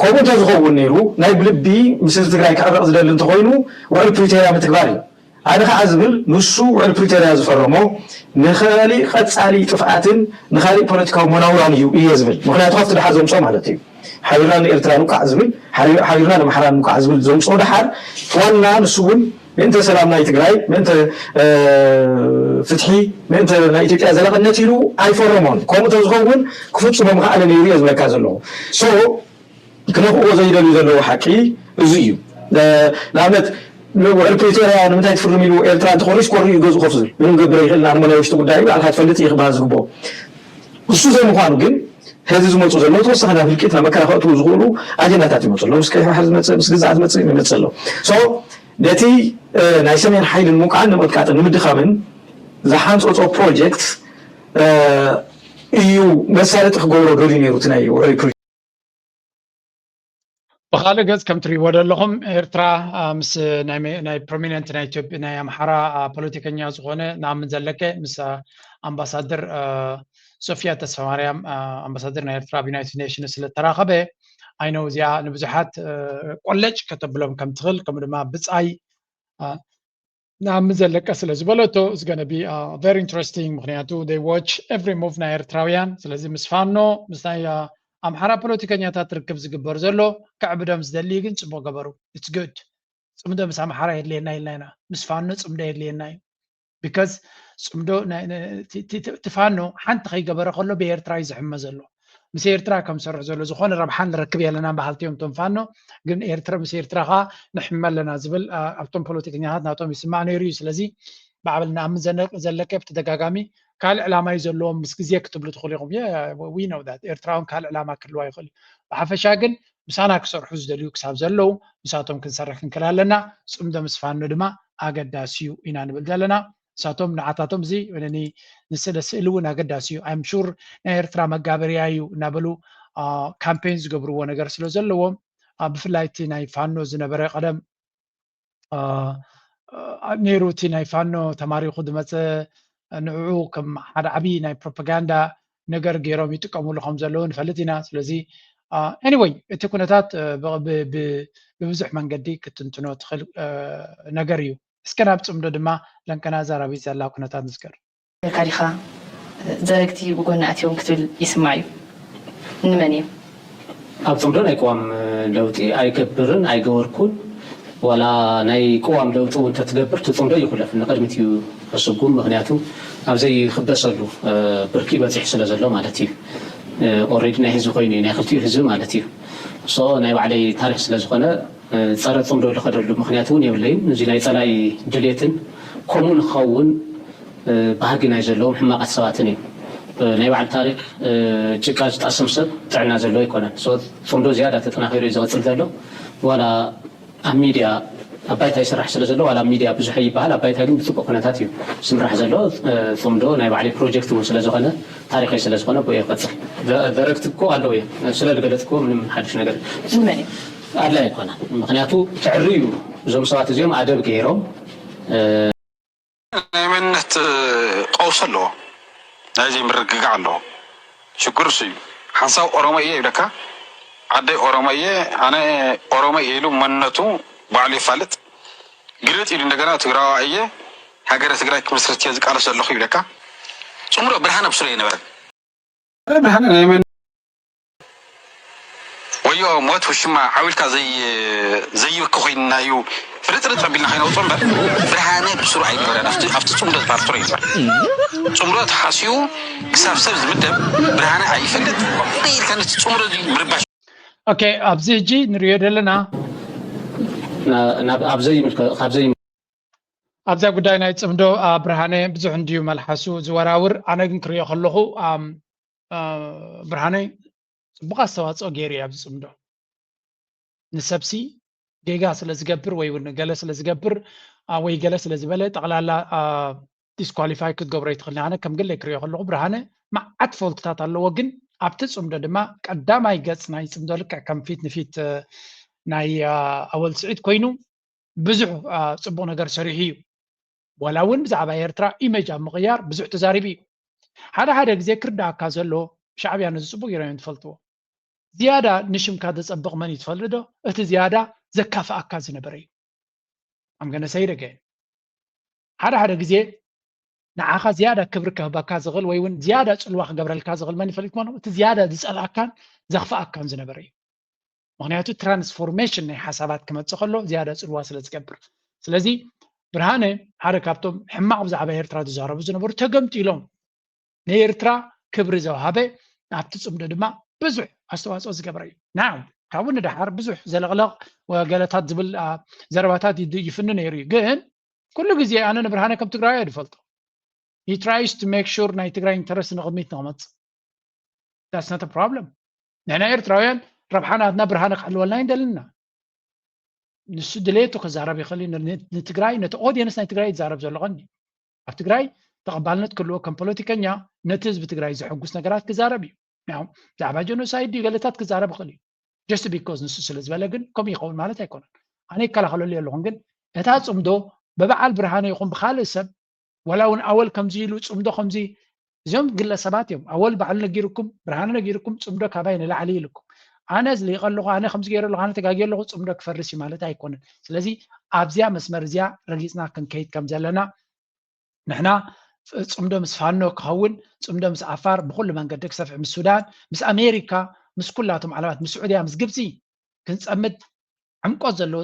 ከምኡ እንተዝኸውን ነይሩ ናይ ብልቢ ምስ ህዝቢ ትግራይ ክዕረቕ ዝደሊ እንተኾይኑ ውዕል ፕሪቶርያ ምትግባር እዩ። ኣነ ከዓ ዝብል ንሱ ውዕል ፕሪቶርያ ዝፈረሞ ንኻሊእ ቀፃሊ ጥፍኣትን ንኻሊእ ፖለቲካዊ መናውራን እዩ እየ ዝብል። ምክንያቱ ካብቲ ደሓር ዘምፅኦ ማለት እዩ። ሓቢርና ንኤርትራ ንውቃዕ ዝብል ሓቢርና ንኣምሓራ ንውቃዕ ዝብል ዘምፅኦ ደሓር ዋና ንሱ እውን ምእንተ ሰላም ናይ ትግራይ ምእንተ ፍትሒ ምእንተ ናይ ኢትዮጵያ ዘለቕነት ኢሉ ኣይፈረሞን። ከምኡ ተዝኸውን ክፍፅሞ ምኽኣለ ነይሩ እየ ዝብለካ ዘለኹ። ሶ ክነኽእዎ ዘይደልዩ ዘለዉ ሓቂ እዚ እዩ። ንኣብነት ውዕል ፕሪቶርያ ንምንታይ ትፍርም ኢሉ ኤርትራ እንተኾሪስ ኮሪ እዩ ገዝኡ ኮፍ ዝብል ምንም ገብረ ይኽእል ንኣንመና ውሽጢ ጉዳይ ባዕልካ ትፈልጥ እዩ ክበሃል ዝግብኦ። እሱ ዘይምዃኑ ግን ሕዚ ዝመፁ ዘለዉ ተወሳኺ ናብ ህልቂት ናብ መከራ ከእትዉ ዝኽእሉ ኣጀንዳታት ይመፁ ኣለዉ። ምስ ቀይሕ ባሕሪ ዝመፅእ ምስ ግዛዕ ዝመፅእ ይመፅእ ኣሎ። ሶ ነቲ ናይ ሰሜን ሓይሊ ንምውቃዕን ንምቕጥቃጥን ንምድኻምን ዝሓንፀፆ ፕሮጀክት እዩ መሳለጢ ክገብሮ ደልዩ ነይሩ እቲ ናይ ውዕል ፕሪቶርያ። ብካልእ ገፅ ከም ትሪእዎ ዘለኹም ኤርትራ ምስ ናይ ፕሮሚነንት ናይ ኢትዮጵያ ናይ ኣምሓራ ፖለቲከኛ ዝኾነ ንኣምን ዘለቀ ምስ ኣምባሳደር ሶፊያ ተስፋማርያም ኣምባሳደር ናይ ኤርትራ ኣብ ዩናይትድ ኔሽንስ ስለተራኸበ ኣይነው እዚኣ ንብዙሓት ቆለጭ ከተብሎም ከም ትኽእል ከምኡ ድማ ብፃይ ንኣምን ዘለቀ ስለ ዝበለቶ is gonna be very interesting ምክንያቱ they watch every move ናይ ኤርትራውያን። ስለዚ ምስ ፋኖ ምስ ናይ ኣምሓራ ፖለቲከኛታት ርክብ ዝግበር ዘሎ ከዕብዶም ዝደሊ ግን ፅቡቅ ገበሩ። It's good። ፅምዶ ምስ ኣምሓራ የድልየና ኢልና ኢና ምስ ፋኖ ፅምዶ የድልየና እዩ። Because ፅምዶ እቲ ፋኖ ሓንቲ ከይገበረ ከሎ ብኤርትራ እዩ ዝሕመ ዘሎ። ምስ ኤርትራ ከም ዝሰርሕ ዘሎ ዝኾነ ረብሓ ንረክብ የለና በሃልቲ እዮም እቶም ፋኖ። ግን ኤርትራ ምስ ኤርትራ ከዓ ንሕመ ኣለና ዝብል ኣብቶም ፖለቲከኛታት ናቶም ይስማዕ ነይሩ እዩ። ስለዚ ባዕብል ንኣምን ዘለቀ ብተደጋጋሚ ካልእ ዕላማ እዩ ዘለዎም ምስ ግዜ ክትብሉ ትኽእሉ ኢኹም። We know that ኤርትራውን ካልእ ዕላማ ክህልዋ ይኽእል እዩ። ብሓፈሻ ግን ምሳና ክሰርሑ ዝደልዩ ክሳብ ዘለዉ ምሳቶም ክንሰርሕ ክንክእል ኣለና። ፅምዶ ምስ ፋኖ ድማ ኣገዳሲ እዩ ኢና ንብል ዘለና። ንሳቶም ንዓታቶም እዚ ንስለ ስእሊ እውን ኣገዳሲ እዩ። I'm sure ናይ ኤርትራ መጋበርያ እዩ እናበሉ ካምፔን ዝገብርዎ ነገር ስለ ዘለዎም ብፍላይ እቲ ናይ ፋኖ ዝነበረ ቀደም ነይሩ እቲ ናይ ፋኖ ተማሪኹ ዝመፀ ንዕኡ ከም ሓደ ዓብዪ ናይ ፕሮፓጋንዳ ነገር ገይሮም ይጥቀምሉ ከም ዘለዉ ንፈልጥ ኢና። ስለዚ anyway እቲ ኩነታት ብብዙሕ መንገዲ ክትንትኖ ትኽእል ነገር እዩ። እስከ ናብ ፅምዶ ድማ ለንቀና ዛራቢት ዘላ ኩነታት ንዝከር። ኢልካ ዲኻ? ዘረግቲ ብጎኒ ኣትዮም ክትብል ይስማዕ እዩ። ንመን እዮም? ኣብ ጽምዶ ናይ ቅዋም ለውጢ ኣይገብርን ኣይገበርኩን። ዋላ ናይ ቅዋም ለውጢ እውን ተትገብር እቲ ጽምዶ ይኹለፍ ንቅድሚት እዩ ክስጉም። ምክንያቱ ኣብ ዘይክበሰሉ ብርኪ በፂሑ ስለ ዘሎ ማለት እዩ። ኦሬዲ ናይ ህዝቢ ኮይኑ እዩ፣ ናይ ክልቲኡ ህዝቢ ማለት እዩ። ሶ ናይ ባዕለይ ታሪክ ስለ ዝኾነ ጸረ ጽምዶ ዝኸደሉ ምክንያት እውን የብለይን። እዚ ናይ ጸላኢ ድሌትን ከምኡ ንክኸውን ባህጊ ናይ ዘለዎም ሕማቃት ሰባትን እዩ። ናይ ባዕሉ ታሪክ ጭቃ ዝጣስም ሰብ ጥዕና ዘለዎ ኣይኮነን። ጽምዶ ዝያዳ ተጠናኺሩ እዩ ዝቕፅል ዘሎ። ዋላ ኣብ ሚድያ ኣብ ባይታ ይስራሕ ስለ ዘሎ ዋላ ኣብ ሚድያ ብዙሕ ይበሃል ኣብ ባይታ ግን ብፅቡቅ ኩነታት እዩ ዝምራሕ ዘሎ። ፅምዶ ናይ ባዕለይ ፕሮጀክት እውን ስለዝኾነ ታሪኸይ ስለዝኾነ ብኡ ይቐፅል። ደረግቲ እኮ ኣለዉ እዮም ስለ ዝገለፅክዎ ምንም ሓድሽ ነገር ንመን እዩ? ኣድላይ ኣይኮነን። ምክንያቱ ትዕሪ እዩ እዞም ሰባት እዚኦም ኣደብ ገይሮም ናይ መንነት ቀውሲ ኣለዎ። ናይ ዘይምርግጋዕ ኣለዎ። ሽግር እሱ እዩ። ሓንሳብ ኦሮሞ እየ ይብለካ፣ ዓደይ ኦሮሞ እየ፣ ኣነ ኦሮሞ እየ ኢሉ መንነቱ ባዕሉ ይፋልጥ። ግልብጥ ኢሉ እንደገና ትግራዋ እየ፣ ሃገረ ትግራይ ክምስርት እየ ዝቃለስ ዘለኹ ይብለካ። ፅምዶ ብርሃነ ብስሩ ኣይነበረን። ብርሃነ ናይ መን ወዮ ሞት ውሽማ ዓው ኢልካ ዘይብኪ ኮይንና እዩ ፍርጥርጥ ኣቢልና ከይነውፅኦ እምበር ብርሃነ ብስሩ ኣይነበረን ኣብቲ ፅምዶ ዝፓርትሮ እዩ እምበር ፅምዶ ተሓስዩ ክሳብ ሰብ ዝምደብ ብርሃነ ኣይፈልጥ ኢልካ ነቲ ፅምዶ እዚ ምርባሽ ኦኬ ኣብዚ ሕጂ ንሪኦ ዘለና ኣብ ዘይምልከ ካብ ዘይ ኣብዛ ጉዳይ ናይ ፅምዶ ብርሃነ ብዙሕ እንድዩ መልሓሱ ዝወራውር ኣነ ግን ክሪኦ ከለኹ ብርሃነ ፅቡቅ ኣስተዋፅኦ ገይሩ እዩ ኣብዚ ፅምዶ ንሰብሲ ጌጋ ስለ ዝገብር ወይ እውን ገለ ስለ ዝገብር ወይ ገለ ስለ ዝበለ ጠቕላላ ዲስኳሊፋይ ክትገብሮ ይትኽእል ኣነ ከም ግለይ ክሪኦ ከለኹ ብርሃነ መዓት ፎልትታት ኣለዎ ግን ኣብቲ ፅምዶ ድማ ቀዳማይ ገፅ ናይ ፅምዶ ልክዕ ከም ፊት ንፊት ናይ ኣወል ስዒድ ኮይኑ ብዙሕ ፅቡቕ ነገር ሰሪሑ እዩ። ዋላ እውን ብዛዕባ ኤርትራ ኢመጅ ኣብ ምቕያር ብዙሕ ተዛሪቡ እዩ። ሓደ ሓደ ግዜ ክርዳኣካ ዘሎ ሻዕብያ ነዚ ፅቡቕ ገይሮም እዮም ዝፈልጥዎ። ዝያዳ ንሽምካ ዘፀብቕ መን እዩ ትፈልጥ ዶ? እቲ ዝያዳ ዘካፍኣካ ዝነበረ እዩ። ኣምገነሰይ ደገ ሓደ ሓደ ግዜ ንዓኻ ዝያዳ ክብሪ ክህበካ ዝኽእል ወይ እውን ዝያዳ ፅልዋ ክገብረልካ ዝኽእል መን ይፈልጥ ማለት እቲ ዝያዳ ዝፀልኣካን ዘኽፍኣካን ዝነበረ እዩ። ምክንያቱ ትራንስፎርሜሽን ናይ ሓሳባት ክመፅእ ከሎ ዝያዳ ፅልዋ ስለ ዝገብር ስለዚ ብርሃነ ሓደ ካብቶም ሕማቕ ብዛዕባ ኤርትራ ዝዛረቡ ዝነበሩ ተገምጢሎም ንኤርትራ ክብሪ ዘውሃበ ኣብቲ ፅምዶ ድማ ብዙሕ ኣስተዋፅኦ ዝገበረ እዩ ና ካብኡ ንደሓር ብዙሕ ዘለቕለቕ ገለታት ዝብል ዘረባታት ይፍኒ ነይሩ እዩ ግን ኩሉ ግዜ ኣነ ንብርሃነ ከም ትግራዊ እየ ዝፈልጦ he tries to make sure ናይ ትግራይ ኢንተረስት ንቕድሚት ንቕመፅእ that's not a problem ንሕና ኤርትራውያን ረብሓ ናትና ብርሃነ ክሕልወልና ይደልና ንሱ ድሌቱ ክዛረብ ይኽእል እዩ ንትግራይ ነቲ ኦዲየንስ ናይ ትግራይ ይዛረብ ዘሎ ቀኒ ኣብ ትግራይ ተቐባልነት ክህልዎ ከም ፖለቲከኛ ነቲ ህዝቢ ትግራይ ዘሐጉስ ነገራት ክዛረብ እዩ ብዛዕባ ጀኖሳይድ ድዩ ገለታት ክዛረብ ይኽእል እዩ just because ንሱ ስለ ዝበለ ግን ከምኡ ይኸውን ማለት ኣይኮነን ኣነ ይከላኸለሉ ኣለኹን ግን እታ ፅምዶ ብበዓል ብርሃነ ይኹን ብካልእ ሰብ ዋላ እውን ኣወል ከምዚ ኢሉ ፅምዶ ከምዚ እዚኦም ግለሰባት እዮም ኣወል ባዕሉ ነጊርኩም ብርሃነ ነጊርኩም ፅምዶ ካባይ ንላዕሊ ኢልኩም ኣነ ዝሊቀ ኣለኹ ኣነ ከምዚ ገይረ ኣለኹ ኣነ ተጋጊ ኣለኹ ፅምዶ ክፈርስ እዩ ማለት ኣይኮነን ስለዚ ኣብዚያ መስመር እዚያ ረጊፅና ክንከይድ ከም ዘለና ንሕና ፅምዶ ምስ ፋኖ ክኸውን ፅምዶ ምስ ዓፋር ብኩሉ መንገዲ ክሰፍሕ ምስ ሱዳን ምስ ኣሜሪካ ምስ ኩላቶም ዓለማት ምስ ስዑድያ ምስ ግብፂ ክንፀምድ ዕምቆት ዘለዎ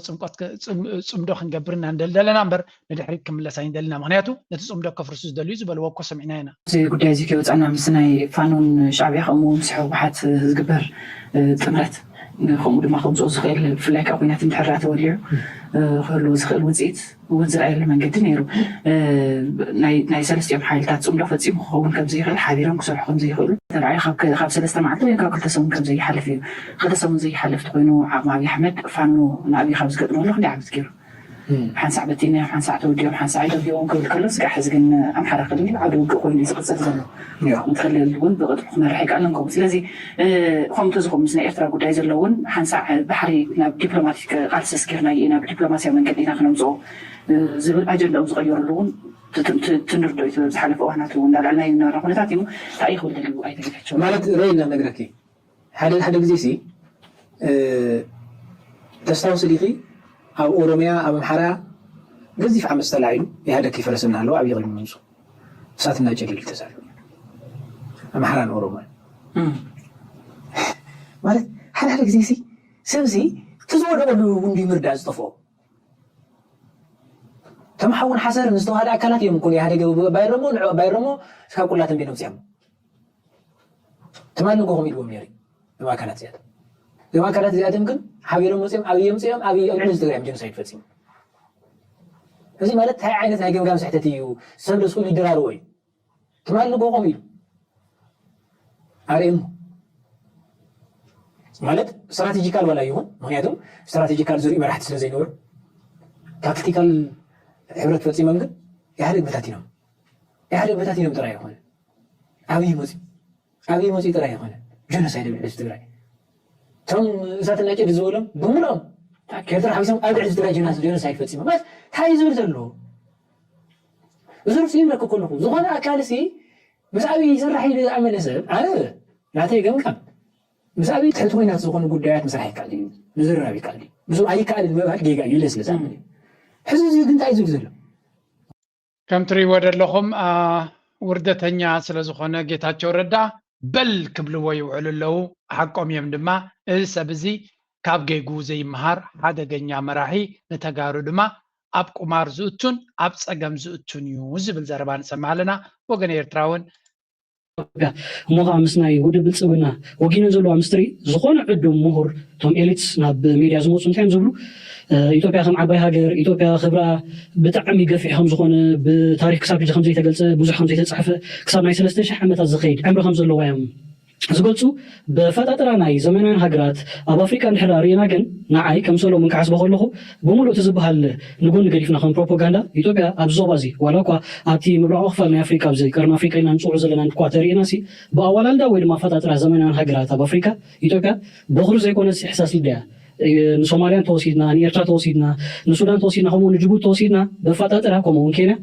ፅምዶ ክንገብር ኢና ንደሊ ዘለና እምበር ንድሕሪት ክምለስ ኣይንደልና ምክንያቱ ነቲ ፅምዶ ከፍርሱ ዝደልዩ ዝበልዎ እኮ ሰሚዕና ኢና እዚ ጉዳይ እዚ ከይወፃና ምስ ናይ ፋኖን ሻዕብያ ከምኡ ምስ ህወሓት ዝግበር ጥምረት ከምኡ ድማ ከምፅኦ ዝኽእል ብፍላይ ካብ ኩናት እንድሕር ተወሊዑ ክህልዎ ዝኽእል ውፅኢት እውን ዝረኣየሉ መንገዲ ነይሩ። ናይ ሰለስቲኦም ሓይልታት ፅምዶ ፈፂሙ ክኸውን ከምዘይኽእል ሓቢሮም ክሰርሑ ከምዘይኽእሉ ተራእዩ ካብ ሰለስተ መዓልቲ ወይ ካብ ክልተ ሰሙን ከምዘይሓልፍ እዩ። ክልተ ሰሙን ዘይሓልፍ ተኮይኑ ዓቕሚ ኣብይ ኣሕመድ ፋኖ ንኣብይ ካብ ዝገጥመሉ ክንደይ ዓመት ገይሩ? ሓንሳዕ በቲንናዮም ሓንሳዕ ተወዲኦም ሓንሳዕ ኣይተወዲኦም ክብል ከሎ ስጋዕ ሕዚ ግን ኣምሓራ ክልል ዓውዲ ውግእ ኮይኑ እዩ ዝቕፅል ዘሎ። እቲ ክልል እውን ብቕጥዑ ክመርሕ ኣይከኣለን ከምኡ ስለዚ ከምኡ ተዝኾን ምስ ናይ ኤርትራ ጉዳይ ዘሎ እውን ሓንሳዕ ባሕሪ ናብ ዲፕሎማቲክ ቃልሲ ኣስጊርናዮ ኢና ብዲፕሎማስያዊ መንገዲ ኢና ክነምፅኦ ዝብል ኣጀንዳኦም ዝቐየሩሉ እውን ትንርዶ እዩ ዝሓለፈ እዋናት እውን እንዳልዕልናዮ ዝነበርና ኩነታት እዩ እንታይ እዩ ክብል ደልዩ ኣይተገታቸው ማለት ረይ እናነግረኪ ሓደ ሓደ ግዜ ሲ ተስታውሲ ዲኺ ኣብ ኦሮሚያ ኣብ ኣምሓራ ገዚፍ ዓመፅ ተላዒሉ ኢህኣደግ ከይፈረሰ እናሃለወ ኣብይ ቕድሚ ምምፅኡ እሳትና ጨዲድ ተዛሪቡ። ኣምሓራን ኦሮሞን ማለት ሓደ ሓደ ግዜ ሲ ሰብ ሲ እቲ ዝወደቐሉ እውን ድዩ ምርዳእ ዝጠፍኦ። ከም ሓውን ሓሰርን ዝተዋሃደ ኣካላት እዮም እኮ ኢህኣደግ ባይረሞ ንዕ ባይረሞ እስካብ ቁላትን ቤት ኣምፅኦም ትማሊ ንጎ ከምኡ ኢልዎም ነይሩ። እዞም ኣካላት እዚኣቶም እዞም ኣካላት እዚኣቶም ግን ሓቢሮም መፅኦም ኣብይ የምፅኦም ኣብይ ኣብ ልዕሊ ትግራይ ጀኖሳይድ ፈፂሙ። እዚ ማለት እንታይ ዓይነት ናይ ገምጋም ስሕተት እዩ? ሰብ ደስ ክብሉ ይደራርቦ እዩ። ትማሊ ንጎ ከምኡ ኢሉ ኣርእየሞ ማለት ስትራቴጂካል ዋላ ይኹን ምክንያቱ ስትራቴጂካል ዝርኢ መራሕቲ ስለ ዘይነበሩ ታክቲካል ሕብረት ፈፂሞም ግን ኢህኣደግ በታቲኖም ኢህኣደግ በታቲኖም ጥራይ ኣይኮነ ኣብይ መፅኡ ኣብይ መፅኡ ጥራይ ኣይኮነ ጀኖሳይድ ኣብ ልዕሊ ህዝቢ ትግራይ እቶም እሳትና ጨዲ ዝበሎም ብምልኦም ካብ ኤርትራ ሓዊሶም ኣብ ልዕሊ ህዝቢ ትግራይ ጀኖሳይድ ፈፂሞም ማለት እንታይ እዩ ዝብል ዘሎ እዚ ርእሲ ይብለኩ ከለኹ ዝኾነ ኣካል ሲ ምስ ኣብይ ይስራሕ ኢሉ ዝኣመነ ሰብ ኣነ ናተይ ገምጋም ምስ ኣብይ ትሕቲ ኮይናት ዝኾኑ ጉዳያት ምስራሕ ይከኣል እዩ ምዝርራብ ይከኣል እዩ ብዙ ኣይከኣልን ምባል ጌጋ እዩ ኢለ ስለ ዝኣምን እዩ ሕዚ እዚ ግን እንታይ ዝብል ዘሎ ከም ትሪእዎ ዘለኹም ውርደተኛ ስለ ዝኾነ ጌታቸው ረዳ በል ክብልዎ ይውዕሉ ኣለዉ ሓቆም እዮም ድማ እዚ ሰብ እዚ ካብ ጌጉ ዘይምሃር ሓደገኛ መራሒ ንተጋሩ ድማ ኣብ ቁማር ዝእቱን ኣብ ፀገም ዝእቱን እዩ ዝብል ዘረባ ንሰምዕ ኣለና። ወገን ኤርትራ እውን እሞ ከዓ ምስ ናይ ውድብ ብልፅግና ወጊነን ዘለዋ ምስ ትርኢ ዝኾነ ዕዱም ምሁር እቶም ኤሊትስ ናብ ሚድያ ዝመፁ እንታይ እዮም ዝብሉ ኢትዮጵያ ከም ዓባይ ሃገር ኢትዮጵያ ክብራ ብጣዕሚ ገፊሕ ከም ዝኾነ ብታሪክ ክሳብ ሕጂ ከም ዘይተገልፀ ብዙሕ ከም ዘይተፃሕፈ ክሳብ ናይ ሰለስተ ሽሕ ዓመታት ዝኸይድ ዕምሪ ከም ዘለዋ እዮም ዝገልፁ ብኣፈጣጥራ ናይ ዘመናውያን ሃገራት ኣብ ኣፍሪቃ እንድሕር ርኢና ግን ንዓይ ከም ሰሎሙን ክሓስቦ ከለኹ ብምሉእ እቲ ዝበሃል ንጎኒ ገዲፍና ከም ፕሮፓጋንዳ ኢትዮጵያ ኣብዚ ዞባ እዚ ዋላ እኳ ኣብቲ ምብራቓዊ ክፋል ናይ ኣፍሪቃ ኣብዚ ቀርኒ ኣፍሪቃ ኢልና ንፅውዖ ዘለና እኳ ተርኢና ሲ ብኣዋላልዳ ወይ ድማ ኣፈጣጥራ ዘመናውያን ሃገራት ኣብ ኣፍሪቃ ኢትዮጵያ በኹሪ ዘይኮነስ ኢሕሳስ ልዳ እያ ንሶማልያ እንተወሲድና ንኤርትራ ተወሲድና ንሱዳን ተወሲድና ከምኡ ንጅቡቲ ተወሲድና በፋጣጥራ ከምኡ እውን ኬንያ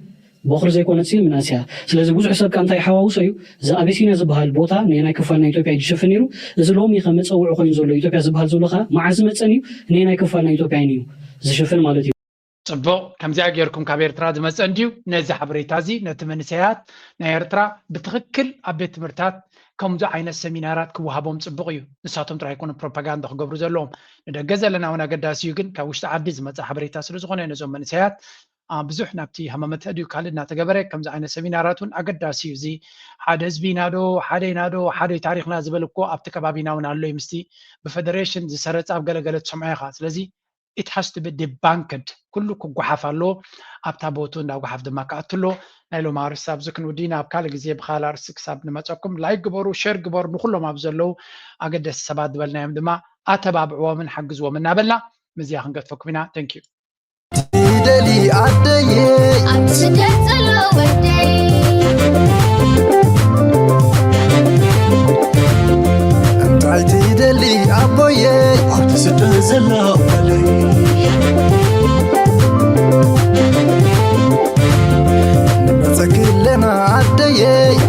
በኹሪ ዘይኮነት ሲል ምናስ እያ። ስለዚ ብዙሕ ሰብ ከኣ እንታይ ይሓዋውሶ እዩ፣ እዚ ኣቢሲንያ ዝበሃል ቦታ ነየናይ ክፋል ናይ ኢትዮጵያ እዩ ዝሽፍን ነይሩ፣ እዚ ሎሚ ከ መጸውዒ ኮይኑ ዘሎ ኢትዮጵያ ዝበሃል ዘሎ ከኣ መዓዝ ዝመጸን እዩ፣ ነየናይ ክፋል ናይ ኢትዮጵያ እዩ ዝሽፍን ማለት እዩ። ጽቡቕ፣ ከምዚኣ ጌርኩም ካብ ኤርትራ ዝመጸ እንድዩ። ነዚ ሓበሬታ እዚ ነቲ መንእሰያት ናይ ኤርትራ ብትኽክል ኣብ ቤት ትምህርታት ከምዚ ዓይነት ሰሚናራት ክወሃቦም ጽቡቕ እዩ። ንሳቶም ጥራይ ኣይኮኑን ፕሮፓጋንዳ ክገብሩ ዘለዎም። ንደገ ዘለና እውን ኣገዳሲ እዩ፣ ግን ካብ ውሽጢ ዓዲ ዝመጸ ሓበሬታ ስለ ዝኾነ ነዞም መንእሰያት ብዙሕ ናብቲ ሃማመተ ድዩ ካልእ እናተገበረ ከምዚ ዓይነት ሰሚናራት እውን ኣገዳሲ እዩ። እዚ ሓደ ህዝቢ ኢና ዶ ሓደ ኢና ዶ ሓደ ታሪኽና ዝበል እኮ ኣብቲ ከባቢና እውን ኣሎ እዩ። ምስቲ ብፈደሬሽን ዝሰረፀ ኣብ ገለገለ ትሰምዖ ኢኻ። ስለዚ it has to be debunked ኩሉ ክጓሓፍ ኣለዎ። ኣብታ ቦቱ እንዳ ጓሓፍ ድማ ክኣቱ ኣለዎ። ናይ ሎም ኣርስቲ ኣብዚ ክንውዲ ኢና። ኣብ ካልእ ግዜ ብኻልእ ኣርስቲ ክሳብ ንመፀኩም ላይክ ግበሩ፣ ሼር ግበሩ። ንኩሎም ኣብ ዘለዉ ኣገደስቲ ሰባት ዝበልናዮም ድማ ኣተባብዕዎምን ሓግዝዎም እናበልና ምስዚኣ ክንገድፈኩም ኢና። Thank you። ትደሊ ኣደየ ኣብቲ ስደት ዘሎ ወደይ እንታይ ትደሊ ኣቦየ ኣብቲ ስደት ዘሎ ወደይ ንመፀኪ ኣለና ኣደየ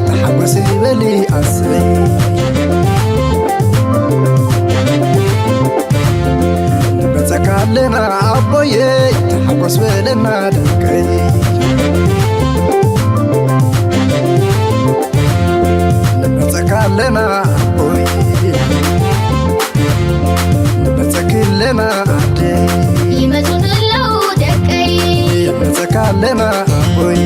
ተሓጎሲ በሊ ኣሰይ ንመፀካ ኣለና ኣቦየ ተሓጎስ በለና ደቀይ ንመፀካ ኣለና ኣቦይ ንመፀኪ ኣለና ኣደይ ይመፁ ዘለዉ ደቀይ ይመፀካ ኣለና ኣቦይ